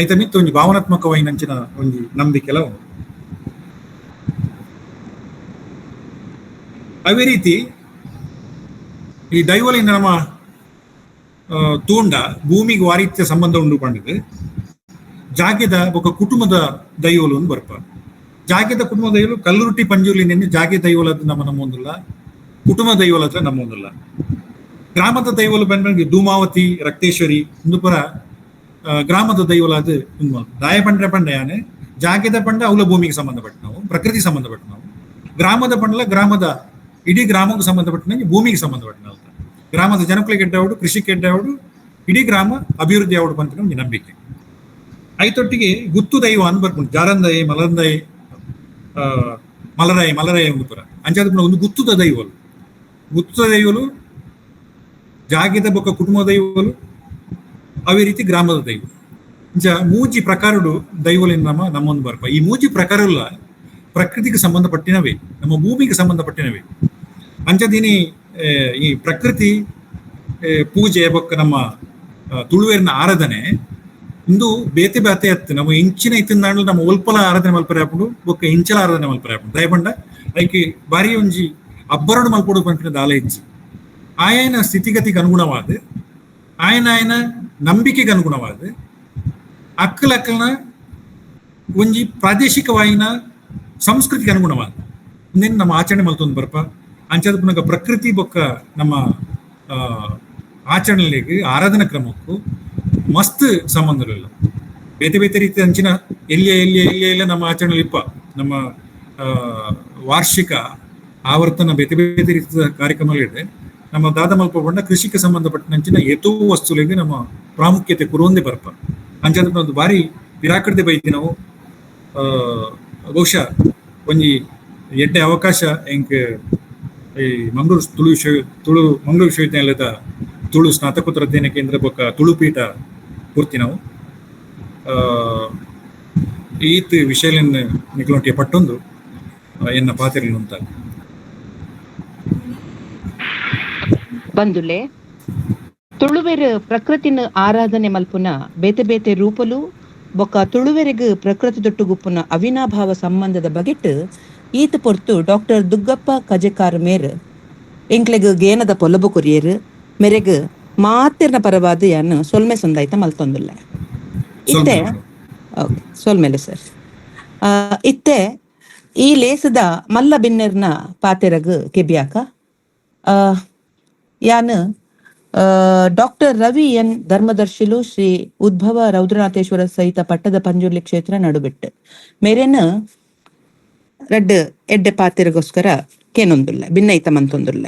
ಐತ ಮಿತ್ತು ಒಂಜಿ ಭಾವನಾತ್ಮಕವಾಯಿನಂಚಿನ ಒಂಜಿ ನಂಬಿಕೆಲ ಉಂಡು. ಅವೇ ರೀತಿ ಈ ದೈವಲಿನ ನಮ್ಮ ತೂಂಡ ಭೂಮಿಗೆ ವಾರಿತ್ಯ ಸಂಬಂಧ ಉಂಡು ಪಂಡಿದೆ ಜಾಗೆದ ಬೊಕ್ಕ ಕುಟುಂಬದ ದೈವಲು ಒಂದು ಬರ್ಪ. ಜಾಗೆದ ಕುಟುಂಬ ದೈವಲು ಕಲ್ಲುರುಟ್ಟಿ ಪಂಜುರ್ಲಿ ನೆನ್ನೆ ಜಾಗೆ ದೈವಲದ ನಮ್ಮ ನಮ್ಮೊಂದಿಲ್ಲ, ಕುಟುಂಬ ದೈವಲತ್ರ ನಮ್ಮೊಂದಿಲ್ಲ. ಗ್ರಾಮದ ದೈವಲು ಬಂದ ಧೂಮಾವತಿ ರಕ್ತೇಶ್ವರಿ ಒಂದು ಪರ ಗ್ರಾಮದ ದೈವಲಾದ ದಾಯ ಪಂಡ್ರೆ ಪಂಡ ಯಾನೆ ಜಾಗೆದ ಪಂಡ ಅವಲ ಭೂಮಿಗೆ ಸಂಬಂಧಪಟ್ಟ ನಾವು, ಪ್ರಕೃತಿ ಸಂಬಂಧಪಟ್ಟ ನಾವು. ಗ್ರಾಮದ ಪಂಡಲ ಗ್ರಾಮದ ಇಡೀ ಗ್ರಾಮಕ್ಕೆ ಸಂಬಂಧಪಟ್ಟ ಭೂಮಿಗೆ ಸಂಬಂಧಪಟ್ಟ ಅಂತ. ಗ್ರಾಮದ ಜನಕುಲಿಗೆ ಎಡ್ಡಾವಡು, ಕೃಷಿಗೆ ಎಡ್ಡಾವಡು, ಇಡೀ ಗ್ರಾಮ ಅಭಿವೃದ್ಧಿ ಆವಡು ಅಂತ ನಮ್ಗೆ ನಂಬಿಕೆ. ಐತೊಟ್ಟಿಗೆ ಗುತ್ತು ದೈವ ಅಂದ್ ಬರ್ಕೊಂಡು ಜಾರಂದಯಿ ಮಲರಂದಯಿ ಮಲರಾಯಿ ಮಲರಾಯಿ ಒಂದು ಪುರ ಅಂಚಾದ ಒಂದು ಗುತ್ತುದ ದೈವಲು, ಗುತ್ತುದ ದೈವಲು ಜಾಗೆದ ಬೊಕ್ಕ ಕುಟುಂಬ ದೈವಲು, ಅವೇ ರೀತಿ ಗ್ರಾಮದ ದೈವ. ಇಂಚ ಮೂಜಿ ಪ್ರಕಾರಡು ದೈವಲಿನ ನಮ್ಮ ನಮ್ಮೊಂದು ಬರ್ಪ. ಈ ಮೂಜಿ ಪ್ರಕಾರಲ್ಲ ಪ್ರಕೃತಿಗೆ ಸಂಬಂಧಪಟ್ಟಿನವೇ, ನಮ್ಮ ಭೂಮಿಗೆ ಸಂಬಂಧಪಟ್ಟಿನವೇ. ಅಂಚದಿನಿ ಈ ಪ್ರಕೃತಿ ಪೂಜೆ ಬೊಕ್ಕ ನಮ್ಮ ತುಳುವೇರಿನ ಆರಾಧನೆ ಇಂದು ಬೇತೆ ಬೇತೆ ಅತ್ತು. ನಮ್ಮ ಇಂಚಿನ ಇತ್ತಿಂದಾಂಡ್ಲ ನಮ್ಮ ಒಲ್ಪಲ ಆರಾಧನೆ ಮಲ್ಪರೆ ಆಪುಂಡು, ಬೊಕ್ಕ ಇಂಚಲ ಆರಾಧನೆ ಮಲ್ಪರೆ ಆಪುಂಡು. ದಯಪಂಡ ಐಕೆ ಬಾರಿ ಒಂಜಿ ಅಬ್ಬರಡು ಮಲ್ಪೊಡು ಪನ್ಪಿನ ದಾಲ ಇಜ್ಜಿ. ಆಯನ ಸ್ಥಿತಿಗತಿಗೆ ಅನುಗುಣವಾದ, ಆಯನ ಆಯನ ನಂಬಿಕೆಗೆ ಅನುಗುಣವಾದ, ಅಕ್ಕಲಕ್ಕಲ್ನ ಒಂಜಿ ಪ್ರಾದೇಶಿಕವಾಯಿನ ಸಂಸ್ಕೃತಿಗೆ ಅನುಗುಣವಾದ ಇನ್ನೇನು ನಮ್ಮ ಆಚರಣೆ ಮಲ್ತೊಂದು ಬರ್ಪ. ಅಂಚಾದ ಪುನಗ ಪ್ರಕೃತಿ ಬೊಕ್ಕ ನಮ್ಮ ಆಚರಣೆಗೆ ಆರಾಧನಾ ಕ್ರಮಕ್ಕೂ ಮಸ್ತ್ ಸಂಬಂಧಗಳಿಲ್ಲ. ಬೇತೆ ಬೇತೆ ರೀತಿಯ ಅಂಚಿನ ಎಲ್ಲಿಯ ಎಲ್ಲಿಯ ಎಲ್ಲಿಯ ಎಲ್ಲ ನಮ್ಮ ಆಚರಣೆ ಇಪ್ಪ. ನಮ್ಮ ವಾರ್ಷಿಕ ಆವರ್ತನ ಬೇತೆ ಬೇತೆ ರೀತಿಯ ಕಾರ್ಯಕ್ರಮಗಳಿದೆ. ನಮ್ಮ ದಾದ ಮಲ್ಪ ಬಣ್ಣ ಕೃಷಿಗೆ ಸಂಬಂಧಪಟ್ಟಂಚಿನ ಏತೋ ವಸ್ತುಗಳಿಗೆ ನಮ್ಮ ಪ್ರಾಮುಖ್ಯತೆ ಕುರುವಂದೇ ಬರ್ಪ. ಅಂಚಾದ ಒಂದು ಬಾರಿ ಪಿರಾಕಡ್ದೆ ಬೈತಿ ನಾವು. ಬಹುಶಃ ಒಂಜಿ ಎಡ್ಡೆ ಅವಕಾಶ ಎಂಕ್ ಈ ಮಂಗಳೂರು ತುಳು ವಿಶ್ವ ತುಳು ಮಂಗಳೂರು ವಿಶ್ವವಿದ್ಯಾನಿಲಯದ ತುಳು ಸ್ನಾತಕೋತ್ತರ ಅಧ್ಯಯನ ಕೇಂದ್ರ ಬೊಕ್ಕ ತುಳು ಪೀಠ ಪೂರ್ತಿ ನಾವು ಈತ್ ವಿಷಯಲಿನ ನಿಕ್ಲೊಟ್ಟಿಗೆ ಪಟ್ಟೊಂದು ಎನ್ನ ಪಾತಿರಲು ಅಂತ ಬಂದುಲೆ ತುಳುವೆರ್ ಪ್ರಕೃತಿನ ಆರಾಧನೆ ಮಲ್ಪುನ ಬೇತೆ ಬೇತೆ ರೂಪಲು ಬೊಕ್ಕ ತುಳುವೆರೆಗ್ ಪ್ರಕೃತಿ ದೊಟ್ಟುಗುಪ್ಪುನ ಅವಿನಾಭಾವ ಸಂಬಂಧದ ಬಗೆಟ್ ಈತ ಪೊರ್ತು ಡಾಕ್ಟರ್ ದುಗ್ಗಪ್ಪ ಕಜೆಕಾರ್ ಮೇರ್ ಎಂಕ್ಲೆಗ್ ಗೇನದ ಪೊಲಬು ಕೊರಿಯರ್ ಮೆರೆಗ್ ಮಾತಿರ್ನ ಪರವಾದ ಯಾನ್ ಸೊಲ್ಮೆ ಸಂದಾಯ್ತ ಮಲ್ತೊಂದುಲ್ಲ. ಇತ್ತೆ ಓಕೆ ಸೊಲ್ಮೆಲೆ ಸರ್. ಇತ್ತೆ ಈ ಲೇಸದ ಮಲ್ಲ ಬಿನ್ನೆರ್ನ ಪಾತೆರಗ್ ಕೆಬಿಯಾಕ ಯಾನ್ ಡಾಕ್ಟರ್ ರವಿ ಎನ್ ಧರ್ಮದರ್ಶಿಲು ಶ್ರೀ ಉದ್ಭವ ರೌದ್ರನಾಥೇಶ್ವರ ಸಹಿತ ಪಟ್ಟದ ಪಂಜುರ್ಲಿ ಕ್ಷೇತ್ರ ನಡುಬಿಟ್ಟು ಮೇರೇನ ರಡ್ಡ್ ಎಡ್ಡೆ ಪಾತೆರಗೋಸ್ಕರ ಕೇನೊಂದುಲ್ಲ ಭಿನ್ನೈತ ಮಂತೊಂದುಲ್ಲ.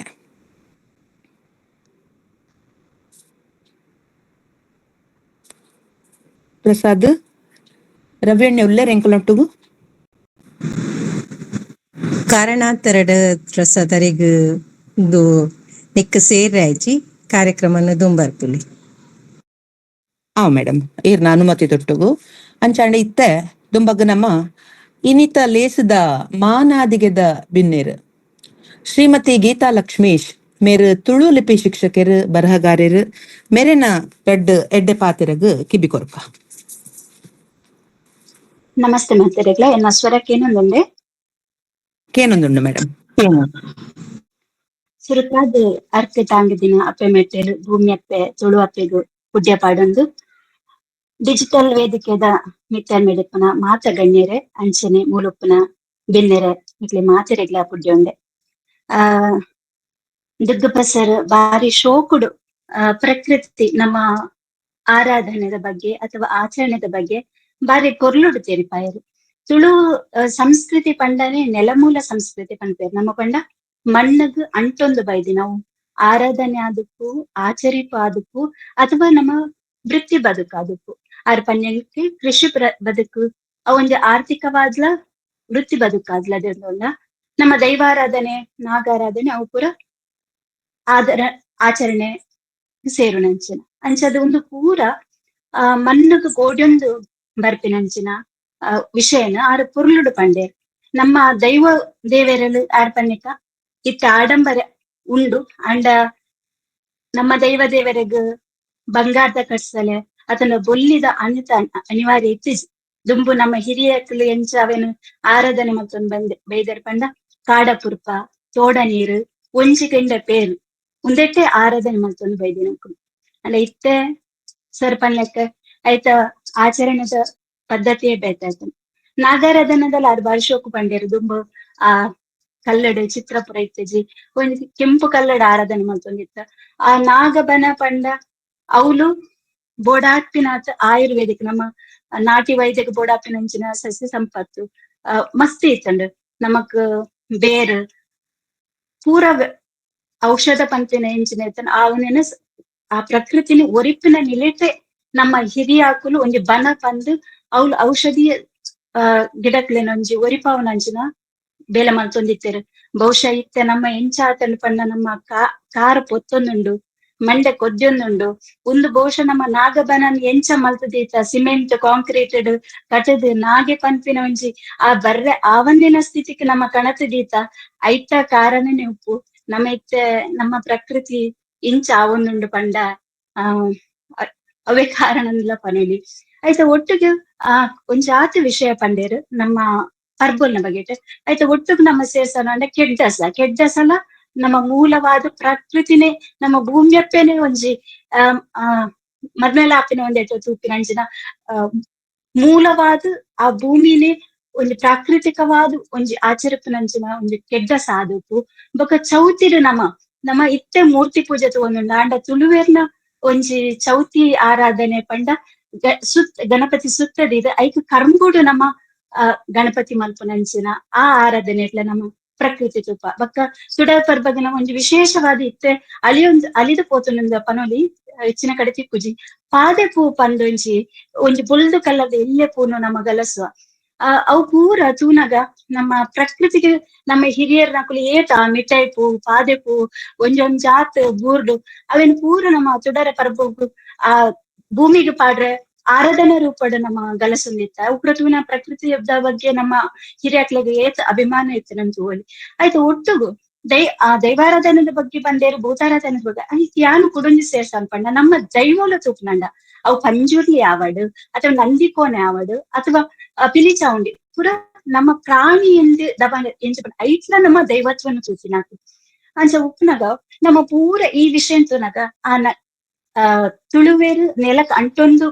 ಪ್ರಸಾದ್ ರವಿಯಣ್ಣ ಉಲ್ಲೇರ್ ಎಂಕುಲೊಟ್ಟುಗು ಕಾರಣಾಂತರಡ ಪ್ರಸಾದರಿಗ್ ಇದು ನಿಕ್ಕ ಸೇರಾಯ್ಚಿ ಕಾರ್ಯಕ್ರಮನ ದುಂಬರ್ಪುಲಿ. ಆ ಮೇಡಮ್ ಈರ್ನ ಅನುಮತಿ ತೊಟ್ಟುಗು ಅಂಚಾಂಡ ಇತ್ತೆ ದುಂಬಗ್ ನಮ್ಮ ಇನಿತ ಲೇಸದ ಮಾನಾದಿಗೆದ ಬಿನ್ನೇರ್ ಶ್ರೀಮತಿ ಗೀತಾ ಲಕ್ಷ್ಮೀಶ್ ಮೇರು ತುಳು ಲಿಪಿ ಶಿಕ್ಷಕರು ಬರಹಗಾರರು ಮೇರೆನ ರಡ್ಡ್ ಎಡ್ಡೆ ಪಾತೆರಗ್ ಕಿಬಿ ಕೊರ್ಪ. ನಮಸ್ತೆ ಮಾತೆರೆಗ್ಲ ಎನ್ನ ಸ್ವರಕ್ಕೇನೊಂದುಂಡೆ ಕೇನೊಂದುಂಡು ಮೇಡಮ್. ಸುರುಕಾದ್ ಅರ್ತೆ ತಾಂಗಿದಿನ ಅಪ್ಪೆ ಮೆಟ್ಟೆಲು ಭೂಮಿ ಅಪ್ಪೆ ತುಳು ಅಪ್ಪೆಗು ಪುಡ್ಯ ಪಾಡೊಂದು ಡಿಜಿಟಲ್ ವೇದಿಕೆದ ಮಿತ್ತರ್ ಮೆಡಿಪುನ ಮಾತ ಗಣ್ಯರೆ ಅಂಚನೆ ಮೂಲುಪ್ಪುನ ಬಿನ್ನೆರೆ ಇಕ್ಲೆ ಮಾತೆರೆಗ್ಲ ಪುಡ್ಯೊಂಡೆ. ಆ ದುಗ್ಗಪ್ಪ ಸರ್ ಬಾರಿ ಶೋಕುಡು ಪ್ರಕೃತಿ ನಮ್ಮ ಆರಾಧನೆದ ಬಗ್ಗೆ ಅಥವಾ ಆಚರಣೆದ ಬಗ್ಗೆ ಬಾರಿ ಪೊರ್ಲುಡು ತೆರಿಪಾಯರು. Tulu ಸಂಸ್ಕೃತಿ ಪಂಡನೆ ನೆಲಮೂಲ ಸಂಸ್ಕೃತಿ ಪನ್ಪೇರು. ನಮ್ಮ ಪಂಡ ಮಣ್ಣಗ್ ಅಂಟೊಂದು ಬೈದಿ ನಾವು ಆರಾಧನೆ ಆದಕ್ಕೂ ಆಚರಿಪು ಆದಕ್ಕೂ ಅಥವಾ ನಮ್ಮ ವೃತ್ತಿ ಬದುಕು ಆದಕ್ಕೂ ಆರ್ ಪನ್ಯಕ್ಕೆ ಕೃಷಿ ಬದುಕು ಅವು ಒಂಜಿ ಆರ್ಥಿಕವಾದ್ಲ ವೃತ್ತಿ ಬದುಕಾದ್ಲ ಅದೊಂದ ನಮ್ಮ ದೈವಾರಾಧನೆ ನಾಗಾರಾಧನೆ ಅವು ಪೂರ ಆದರ ಆಚರಣೆ ಸೇರುನಂಚಿನ ಅಂಚದ ಒಂದು ಪೂರ ಮಣ್ಣುಗ್ ಗೋಡ್ಯೊಂದು ಬರ್ಪಿನಂಚಿನ ವಿಷಯನ ಆರ್ ಪೊರ್ಲುಡು ಪಂಡೇರ್. ನಮ್ಮ ದೈವ ದೇವೆರಲು ಆರ್ ಪನ್ನಿಕ ಇತ್ತ ಆಡಂಬರ ಉಂಡು ಅಂಡ ನಮ್ಮ ದೈವ ದೇವರೆಗ್ ಬಂಗಾರದ ಕಟ್ಸಲೆ ಅದನ್ನ ಬೊಲ್ಲಿದ ಅನಿತ ಅನಿವಾರ್ಯ ಇತ್ತಿಜಿ. ದುಂಬು ನಮ್ಮ ಹಿರಿಯಕ್ಲು ಎಂಚ ಅವೇನು ಆರಾಧನೆ ಮತ್ತೊಂದು ಬಂದೆ ಬೈದರ್ ಪಂಡ ಕಾಡಪುರ್ಪ ತೋಡ ನೀರು ಒಂಜಿ ಕೆಂಡ ಪೇರು ಉಂದೆಟ್ಟೆ ಆರಾಧನೆ ಮಲ್ತೊಂದು ಬೈದಿನಕುಲು. ಅಂಡ ಇತ್ತೆ ಸರ್ ಪನ್ಲೆಕ್ಕ ಐತ ಆಚರಣೆದ ಪದ್ಧತಿಯೇ ಬೇತಾಯ್ತು. ನಾಗಾರಾಧನದಲ್ಲಿ ಆರ್ ಬಾರಿ ಶೋಕು ಪಂಡೇರು. ದುಂಬು ಆ ಕಲ್ಲಡು ಚಿತ್ರಪುರ ಇತ್ತೆಜಿ ಒಂಜಿ ಕೆಂಪು ಕಲ್ಲಡ ಆರಾಧನೆ ಮಲ್ತೊಂದಿತ್ತ. ಆ ನಾಗಬನ ಪಂಡ ಅವ್ಲು ಬೋಡಾಪಿನಾತ್ ಆಯುರ್ವೇದಿಕ್ ನಮ್ಮ ನಾಟಿ ವೈದ್ಯಕ ಬೋಡಾಪಿನಂಚಿನ ಸಸ್ಯ ಸಂಪತ್ತು ಮಸ್ತ್ ಇತ್ತಂಡು. ನಮಕ್ ಬೇರ್ ಪೂರ ಔಷಧ ಪಂಪಿನ ಎಂಚಿನ ಇತ್ತಂಡ್ ಆವನೇನ ಆ ಪ್ರಕೃತಿನ ಒರಿಪಿನ ನಿಲೆಟೆ ನಮ್ಮ ಹಿರಿಯಾಕುಲು ಒಂಜಿ ಬನ ಪಂದು ಅವ್ಲು ಔಷಧೀಯ ಗಿಡಕ್ಲೆನ ಒಂಜಿ ಒರಿಪಾವನಂಚಿನ ಬೇಲೆ ಮಲ್ತೊಂದಿತ್ತೆರ್. ಬಹುಶಃ ಇತ್ತೆ ನಮ್ಮ ಎಂಚಾತಂಡ್ ಪಂಡ ನಮ್ಮ ಕಾರ್ ಪೊತ್ತೊಂದುಂಡು, ಮಂಡೆ ಕೊದ್ಯೊಂದುಂಡು. ಒಂದು ಬಹುಶಃ ನಮ್ಮ ನಾಗಬನನ್ ಎಂಚ ಮಲ್ತದೀತ ಸಿಮೆಂಟ್ ಕಾಂಕ್ರೀಟೆಡ್ ಕಟದ್ ನಾಗೆ ಪನ್ಪಿನ ಒಂಜಿ ಆ ಬರ್ರೆ ಆವಂದಿನ ಸ್ಥಿತಿಗೆ ನಮ್ಮ ಕಣತದೀತ ಐತ ಕಾರಣನೇ ಉಪ್ಪು. ನಮ್ಮ ಇತ್ತೆ ನಮ್ಮ ಪ್ರಕೃತಿ ಇಂಚ ಆವೊಂದುಂಡು ಪಂಡ ಅವೇ ಕಾರಣಂದ್ಲ ಪನೊಲಿ. ಐತ ಒಟ್ಟಿಗೆ ಒಂಜಾತ್ ವಿಷಯ ಪಂಡೇರು ನಮ್ಮ ಪರ್ಬೊಲ್ನ ಬಗೆಟ್. ಐತ ಒಟ್ಟುಗು ನಮ್ಮ ಸೇರ್ಸನ ಅಂಡ ಕೆಡ್ಡಸ ಕೆಡ್ಡಸಲ ನಮ್ಮ ಮೂಲವಾದ ಪ್ರಕೃತಿನೇ ನಮ್ಮ ಭೂಮ್ಯಪ್ಪೇನೆ ಒಂಜಿ ಮದ್ಮೇಲಾಪಿನ ಒಂದೆಟ್ಟು ತೂಪಿನ ಅಂಚಿನ ಮೂಲವಾದ ಆ ಭೂಮಿನೇ ಒಂಜಿ ಪ್ರಾಕೃತಿಕವಾದ ಒಂಜಿ ಆಚರಿಪಿನಂಚಿನ ಒಂಜಿ ಕೆಡ್ಡ ಸಾಧುಪು. ಬೊಕ ಚೌತಿರು ನಮ್ಮ ನಮ್ಮ ಇತ್ತೆ ಮೂರ್ತಿ ಪೂಜೆ ತೂವೊಂದುಂಡು. ಆಂಡ ತುಳುವೆರ್ನ ಒಂಜಿ ಚೌತಿ ಆರಾಧನೆ ಪಂಡ ಸುತ್ತ ಗಣಪತಿ ಸುತ್ತದಿದೆ ಐಕ್ ಕರ್ಂಬುಡು ನಮ್ಮ ಗಣಪತಿ ಮಲ್ಪುನಂಚಿನ ಆ ಆರಾಧನೆ ಇಟ್ಲ ನಮ್ಮ ಪ್ರಕೃತಿ ತೂಪ. ಬೊಕ್ಕ ತುಡ ಪರ್ಬಗನ ಒಂಜಿ ವಿಶೇಷವಾದ ಇತ್ತೆ ಅಲಿಯೊಂದು ಅಲಿದ ಪೋತುನಂದ ಪನೊಲಿ ಹೆಚ್ಚಿನ ಕಡೆ ತಿಕ್ಕುಜಿ. ಪಾದೆ ಪೂ ಪಂದೊಂಜಿ ಒಂಜಿ ಬೊಲ್ದು ಕಲ್ಲದ ಎಲ್ಲೆ ಪೂನು ನಮ್ಮ ಗಲಸುವ ಅವು ಪೂರ ತೂನಗ ನಮ್ಮ ಪ್ರಕೃತಿಗೆ ನಮ್ಮ ಹಿರಿಯರ್ನಕುಲು ಏತ ಮಿಠಾಯಿ ಪೂ ಪಾದೆ ಪೂ ಒಂಜೊಂಜಾತ್ ಬೂರ್ಡು ಅವೇನು ಪೂರ ನಮ್ಮ ತುಡರ ಪರ್ಬಗು ಆ ಭೂಮಿಗೆ ಪಾಡ್ರೆ ಆರಾಧನಾ ರೂಪಡ್ ನಮ್ಮ ಗಲಸೊಂದಿತ್ತ. ಉಪ್ರ ತೂನ ಪ್ರಕೃತಿಯ ಬಗ್ಗೆ ನಮ್ಮ ಹಿರಿಯಕ್ಲೆಗ್ ಏತ್ ಅಭಿಮಾನ ಇತ್ತು ನಮ್ ತೂವೊಲಿ. ಆಯ್ತು ಒಟ್ಟುಗು ಆ ದೈವಾರಾಧನದ ಬಗ್ಗೆ ಬಂದೇರು ಭೂತಾರಾಧನದ ಬಗ್ಗೆ ಐಕ್ ಯಾನ್ ಕುಡೊಂಜಿ ಸೇರ್ಸನ್ ಪಂಡ ನಮ್ಮ ದೈವೋಲ ತೂಪುನಂಡ ಅವು ಪಂಜುರ್ಲಿ ಆವಡ್ ಅಥವಾ ನಂದಿಕೋನೆ ಆವಡ್ ಅಥವಾ ಪಿಲಿಚಾವುಂಡಿ ಪೂರ ನಮ್ಮ ಪ್ರಾಣಿ ಎಂದು ದಬಾನ ಎಂಚ ಪಂಡ ಐಟ್ಲ ನಮ್ಮ ದೈವತ್ವನು ತೂಪಿನಾಕು. ಅಂಚ ಉಪ್ಪುನಗ ನಮ್ಮ ಪೂರ ಈ ವಿಷಯ ತೂನಗ ಆ ತುಳುವೇರು ನೆಲಕ್ ಅಂಟೊಂದು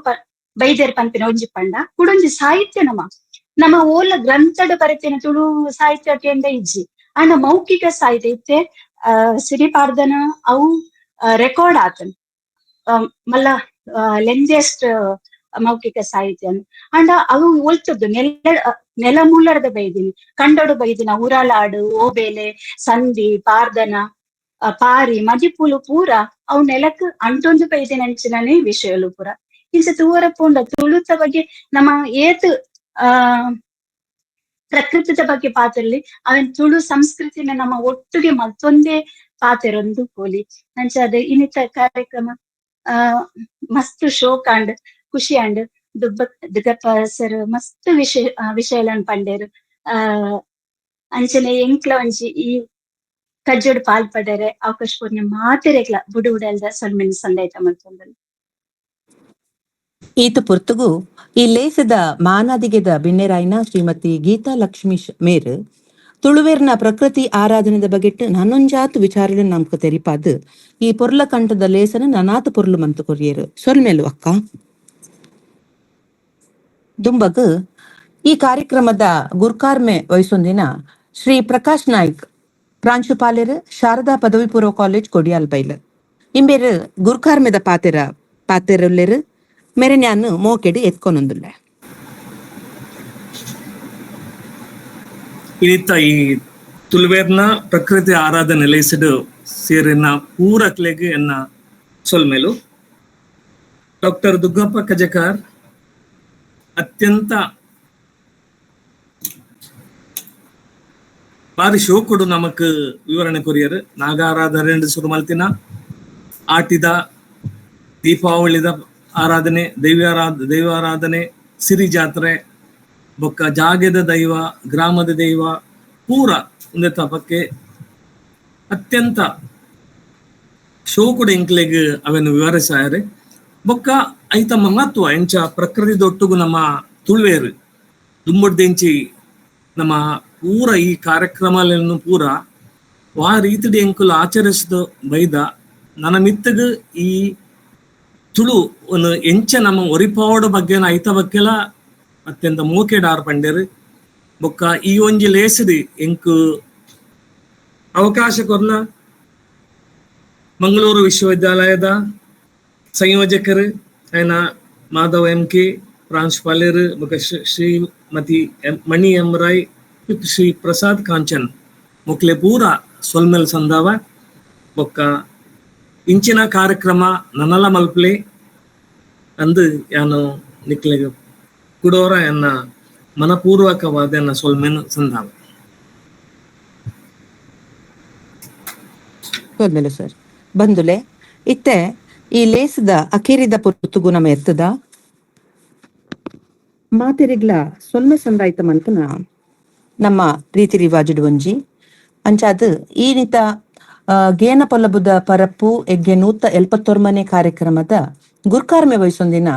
ಬೈದೆರ್ ಪನ್ಪಿನ ಒಂಜಿ ಪಂಡ ಕುಡೊಂಜಿ ಸಾಹಿತ್ಯ ನಮ್ಮ ನಮ್ಮ ಓಲ ಗ್ರಂಥಡ್ ಬರೆತಿನ ತುಳು ಸಾಹಿತ್ಯ ಕೇಂದ್ರ ಇಜ್ಜಿ. ಆಂಡ ಮೌಖಿಕ ಸಾಹಿತ್ಯ ಇತ್ತೆ ಸಿರಿಪಾಡ್ದನ ಅವು ರೆಕಾರ್ಡ್ ಆತನ್ ಮಲ್ಲ ಲೆಂಜೆಸ್ಟ್ ಮೌಖಿಕ ಸಾಹಿತ್ಯ. ಆಂಡ ಅವು ಒಲ್ತದ್ದು ನೆಲಮೂಲರದ ಬೈದಿನಿ ಕಂಡೋಡು ಬೈದಿನ ಉರಲಾಡು ಓಬೇಲೆ ಸಂಧಿ ಪಾರ್ದನ ಪಾರಿ ಮದಿಪುಲು ಪೂರ ಅವು ನೆಲಕ್ ಅಂಟೊಂದು ಬೈದಿನಂಚಿನನೇ ವಿಷಯಲು ಪೂರ. ಇಂಚ ತೂವರ ಪೋಂಡ ತುಳುತ ಬಗ್ಗೆ ನಮ್ಮ ಏತ್ ಪ್ರಕೃತಿದ ಬಗ್ಗೆ ಪಾತೆರ್ಲಿ ಅವನ್ ತುಳು ಸಂಸ್ಕೃತಿನ ನಮ್ಮ ಒಟ್ಟಿಗೆ ಮತ್ತೊಂದೇ ಪಾತೆರೊಂದು ಪೋಲಿ. ಅಂಚ ಅದ ಇನ್ನಿತ ಕಾರ್ಯಕ್ರಮ ಮಸ್ತ್ ಶೋಕ್ ಆಂಡ್ ಖುಷಿ ಆಂಡ್. ದುಗ್ಗಪ್ಪ ಸರ್ ಮಸ್ತ್ ವಿಷಯಲನ್ ಪಂಡೇರು. ಅಂಚನೆ ಎಂಕ್ಲ ಒಂಜಿ ಈ ಕಜ್ಜೋಡು ಪಾಲ್ ಪಡೆರೆ ಅವಕಾಶ ಪೂರ್ಣ ಮಾತೆರೆಗ್ಲ ಬುಡು ಉಡಲ್ದ ಸೊಲ್ಮೆನ್ ಸಂದಾಯ್ತ ಮಲ್ತೊಂದುಲ್ಲೆ. ಈತ ಪೊರ್ತುಗು ಈ ಲೇಸದ ಮಾನಾದಿಗೆದ ಬಿನ್ನೆರಾಯ್ನ ಶ್ರೀಮತಿ ಗೀತಾ ಲಕ್ಷ್ಮೀಶ್ ಮೇರ್ ತುಳುವೇರ್ನ ಪ್ರಕೃತಿ ಆರಾಧನೆದ ಬಗೆಟ್ ನಾನೊಂಜಾತು ವಿಚಾರಲು ನಮ್ಕ ತೆರಿಪಾದ್ ಈ ಪೊರ್ಲ ಕಂಠದ ಲೇಸನ ನನಾತು ಪೊರ್ಲು ಮಂತು ಕೊರಿಯರು. ಸೊಲ್ಮೆಲು ಅಕ್ಕ. ದುಂಬಗ್ ಈ ಕಾರ್ಯಕ್ರಮದ ಗುರ್ಕಾರ್ಮೆ ವಹಿಸೊಂದಿನ ಶ್ರೀ ಪ್ರಕಾಶ್ ನಾಯ್ಕ್ ಪ್ರಾಂಶುಪಾಲರು ಶಾರದಾ ಪದವಿ ಪೂರ್ವ ಕಾಲೇಜ್ ಕೊಡಿಯಾಲ್ ಬೈಲ್ ಇಂಬೇರು ಗುರ್ಕಾರ್ಮೆದ ಪಾತೆರುಲ್ಲೆರು ಮೇರೆ ನ್ಯಾನ್ ಮೋಕೆಡ್ ಎತ್ಕೊನೊಂದುಲ್ಲೆ. ಇನಿತ ಈ ತುಳುವೇರ್ನ ಪ್ರಕೃತಿ ಆರಾಧನೆ ಲೇಸಿಡು ಸೇರಿನ ಪೂರಕ್ಲೆಗ್ ಎನ್ನ ಸೊಲ್ಮೆಲು. ಡಾಕ್ಟರ್ ದುಗ್ಗಪ್ಪ ಕಜೆಕಾರ್ ಅತ್ಯಂತ ಬಾರಿ ಶೋಕುಡು ನಮಕ್ ವಿವರಣೆ ಕೊರಿಯರ್. ನಾಗಾರಾಧನೆ ಶುರು ಮಲ್ತಿನ ಆಟಿದ ದೀಪಾವಳಿದ ಆರಾಧನೆ, ದೈವಾರಾಧನೆ, ಸಿರಿ ಜಾತ್ರೆ, ಬೊಕ್ಕ ಜಾಗೆದ ದೈವ, ಗ್ರಾಮದ ದೈವ ಪೂರ ಉಂದೆತ ಪಕ್ಕೆ ಅತ್ಯಂತ ಶೋಕುಡು ಎಂಕ್ಲೆಗ್ ಅವೆನ್ ವಿವರಿಸಾಯರೆ. ಬೊಕ್ಕ ಐತ ಮಹತ್ವ ಎಂಚ ಪ್ರಕೃತಿ ದೊಟ್ಟುಗು ನಮ್ಮ ತುಳುವೇರು ದುಂಬುಡ್ದೆಂಚಿ ನಮ್ಮ ಪೂರ ಈ ಕಾರ್ಯಕ್ರಮಗಳನ್ನು ಪೂರ ವಾ ರೀತಿಡ್ ಎಂಕುಲು ಆಚರಿಸಿದ ಬೈದ ನನ್ನ ಮಿತ್ತಗ್ ಈ ತುಳು ಒಂದು ಎಂಚ ನಮ್ಮ ಒರಿಪಾವಡ ಬಗ್ಗೆ ಐತ ಬಕ್ಕೆಲ ಅತ್ಯಂತ ಮೋಕೆಡಾರ್ ಪಂಡೇರು. ಬೊಕ್ಕ ಈ ಒಂಜಿ ಲೇಸಿಡಿ ಎಂಕು ಅವಕಾಶ ಕೊರ್ನ ಮಂಗಳೂರು ವಿಶ್ವವಿದ್ಯಾಲಯದ ಸಂಯೋಜಕರು ಆಯ್ನ ಮಾಧವ್ ಎಂ ಕೆ ಪ್ರಾಂಶುಪಾಲರು ಬೊಕ್ಕ ಶ್ರೀಮತಿ ಮಣಿ ಎಂ ರಾಯ್ ಶ್ರೀ ಪ್ರಸಾದ್ ಕಾಂಚನ್ ಮೊಕ್ಲೆ ಪೂರ ಸೊಲ್ಮೆಲ್ ಸಂದಾವ. ಬೊಕ್ಕ ಇಂಚಿನ ಕಾರ್ಯಕ್ರಮ ನನಲ ಮಲ್ಪ್ಲೆ ಅಂದು ಯಾನು ನಿಕ್ಲೆಗ್ ಕುಡೋರ ಎನ್ನ ಮನಪೂರ್ವಕವಾದ ಎನ್ನ ಸೊಲ್ಮೆನ್ ಸಂದಾವ. ಸೊಲ್ಮೆಲು ಸರ್. ಬಂದುಲೆ ಇತ್ತೆ ಈ ಲೇಸದ ಅಕೇರಿದ ಪೊರ್ತುಗು ನಮ ಎತ್ತದ ಮಾತೆರಿಗ್ಲ ಸೊಲ್ಮೆ ಸಂದಾಯ್ತ ಮನ್ಪುನ ನಮ್ಮ ರೀತಿ ರಿವಾಜುಡು ಒಂಜಿ ಅಂಚಾದ್ ಈ ನಿತ ಗೇನ ಪೊಲಬುದ ಪರಪ್ಪು ಎಗ್ಗೆ 179 ಕಾರ್ಯಕ್ರಮದ ಗುರ್ಕಾರ್ಮೆ ವಹಿಸೊಂದಿನ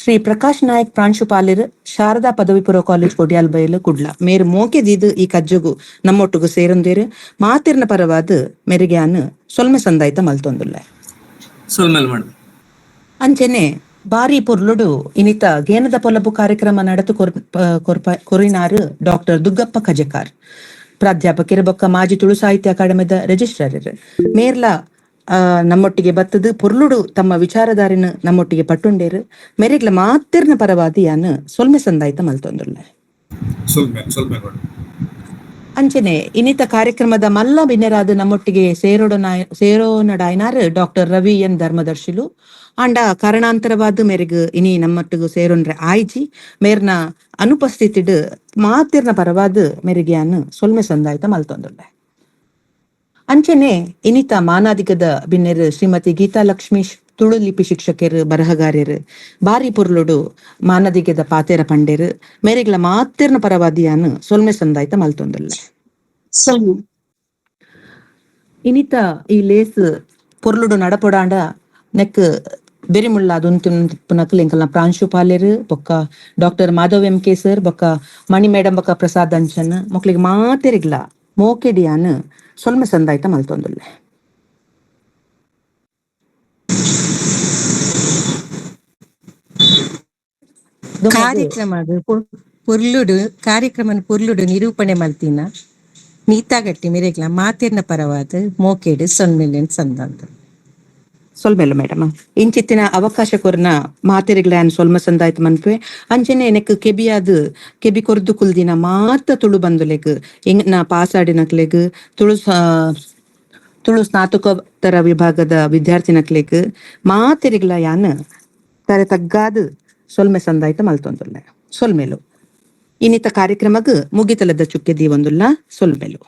ಶ್ರೀ ಪ್ರಕಾಶ್ ನಾಯಕ್ ಪ್ರಾಂಶುಪಾಲರು ಶಾರದಾ ಪದವಿ ಪೂರ್ವ ಕಾಲೇಜ್ ಕೊಡಿಯಾಲ್ಬೈಲು ಕುಡ್ಲ ಮೇರು ಮೋಕೆ ದೀದು ಈ ಕಜ್ಜುಗು ನಮ್ಮೊಟ್ಟುಗು ಸೇರೊಂದೇರು ಮಾತಿರ್ನ ಪರವಾದ ಮೆರುಗ್ಯಾನ್ ಸೊಲ್ಮೆ ಸಂದಾಯ್ತ ಮಲ್ತೊಂದುಲ್ಲ. ಸೊಲ್ಮೆಲ್ ಮೇಡಮ್. ಅಂಚೆನೆ ಬಾರಿ ಪೊರ್ಲುಡು ಇನಿತ ಗೇನದ ಪೊಲಬು ಕಾರ್ಯಕ್ರಮ നടತು ಕೊರಿನಾರು ಡಾಕ್ಟರ್ ದುಗ್ಗಪ್ಪ ಕಜೆಕಾರ್ ಪ್ರಾಧ್ಯಾಪಕರು ಬೊಕ್ಕ ಮಾಜಿ ತುಳು ಸಾಹಿತ್ಯ ಅಕಾಡೆಮಿದ ರಿಜಿಸ್ಟ್ರಾರ್ ಮೇರ್ಲ ನಮ್ಮೊಟ್ಟಿಗೆ ಬತ್ತದು ಪೊರ್ಲುಡು ತಮ್ಮ ವಿಚಾರಧಾರಿನ ನಮ್ಮೊಟ್ಟಿಗೆ ಪಟ್ಟುಂಡೇರು ಮೆರೆಗ್ಲ ಮಾತಿರ್ನ ಪರವಾದಿಯಾನ್ ಸೊಲ್ಮೆ ಸಂದಾಯ್ತ ಮಲ್ತೊಂದುಲ್ಲ. ಅಂಚೆನೆ ಇನ್ನಿತ ಕಾರ್ಯಕ್ರಮದ ಮಲ್ಲ ಬಿನ್ನೆರಾದ ನಮ್ಮೊಟ್ಟಿಗೆ ಸೇರೋನಡಾಯ್ನಾರ್ ಡಾಕ್ಟರ್ ರವಿ ಎನ್ ಧರ್ಮದರ್ಶಿಲು ಆಂಡ ಕಾರಣಾಂತರವಾದ ಮೇರೆಗ್ ಇನಿ ನಮ್ಮೊಟ್ಟಿಗೆ ಸೇರೋನ್ರೆ ಆಯ್ಜಿ ಮೇರ್ನ ಅನುಪಸ್ಥಿತಿಡ್ ಮಾತಿರ್ನ ಪರವಾದ ಮೆರೆಗ್ಯಾನ್ ಸೊಲ್ಮೆ ಸಂದಾಯ್ತ ಮಲ್ತೊಂದುಲ್ಲೆ. ಅಂಚೆನೆ ಇನಿತ ಮಾನಾದಿಗದ ಬಿನ್ನೆರ್ ಶ್ರೀಮತಿ ಗೀತಾ ಲಕ್ಷ್ಮೀಶ್ ತುಳು ಲಿಪಿ ಶಿಕ್ಷಕರು ಬರಹಗಾರರು ಬಾರಿ ಪೊರ್ಲುಡು ಮಾನದಿಗದ ಪಾತೆರ ಪಂಡೇರು ಮೇರೆಗ್ಲ ಮಾತಿರ್ನ ಪರವಾದಿಯಾನ್ ಸೊಲ್ಮೆ ಸಂದಾಯ್ತ ಮಲ್ತೊಂದುಲ್ಲೆ. ಇನಿತ ಈ ಲೇಸ್ ಪೊರ್ಲುಡು ನಡಪೊಡಾಂಡ ನೆಕ್ ಬೆರಿಮುಳ್ಳ ದುಂತಿನಕಲ್ ಎಂಕಲ್ನ ಪ್ರಾಂಶುಪಾಲರು ಬೊಕ್ಕ doctor Madhav M K sir ಬೊಕ್ಕ ಮಣಿ ಮೇಡಮ್ ಬೊಕ್ಕ ಪ್ರಸಾದ್ ಅಂಚನ್ ಮೊಕ್ಲಿಗೆ ಮಾತೆರಿಗ್ಲ ಮೋಕೆಡಿಯಾನ್ ಸೊಲ್ಮೆ ಸಂದಾಯ್ತ ಮಲ್ತೊಂದುಲ್ಲೆ. ಕಾರ್ಯಕ್ರಮ ಪೊರ್ಲುಡು ಕಾರ್ಯಕ್ರಮ ಪೊರ್ಲುಡು ನಿರೂಪಣೆ ಮಲ್ತಿನ ನೀತಾಗಟ್ಟಿ ಮೆರೆಗ್ಲ ಮಾತಿರ್ನ ಪರವಾದ ಮೋಕೆಡು ಸೊನ್ಮೆಲೆನ್ ಸಂದಂತ. ಸೊಲ್ಮೆಲು ಮೇಡಮ್. ಇಂಚಿತ್ತಿನ ಅವಕಾಶ ಕೊರ್ನ ಮಾತೆರಿಗ್ಲ ಸೊಲ್ಮ ಸಂದಾಯ್ತ ಮನ್ಪೆ ಅಂಚೆನೆ ನೆಕ್ ಕೆಬಿಯಾದ ಕೆಬಿ ಕೊರ್ದು ಕುಲ್ದಿನ ಮಾತ ತುಳು ಬಂದುಲೆಗ್ ಎಂಗ್ನ ಪಾಸಾಡಿನಕ್ಲೆಗ್ ತುಳು ತುಳು ಸ್ನಾತಕೋತ್ತರ ವಿಭಾಗದ ವಿದ್ಯಾರ್ಥಿನಕ್ಲೆಗ್ ಮಾತೆರಿಗ್ಲ ಯಾನ್ ತರೆ ತಗ್ಗಾದ ಸೊಲ್ಮೆ ಸಂದಾಯ್ತ ಮಲ್ತೊಂದುಲ್ಲೆ. ಸೊಲ್ಮೆಲು. ಇನ್ನಿತ ಕಾರ್ಯಕ್ರಮಗ್ ಮುಗಿತಲದ ಚುಕ್ಕೆ ದೀವೊಂದುಲ್ಲ. ಸೊಲ್ಮೆಲು.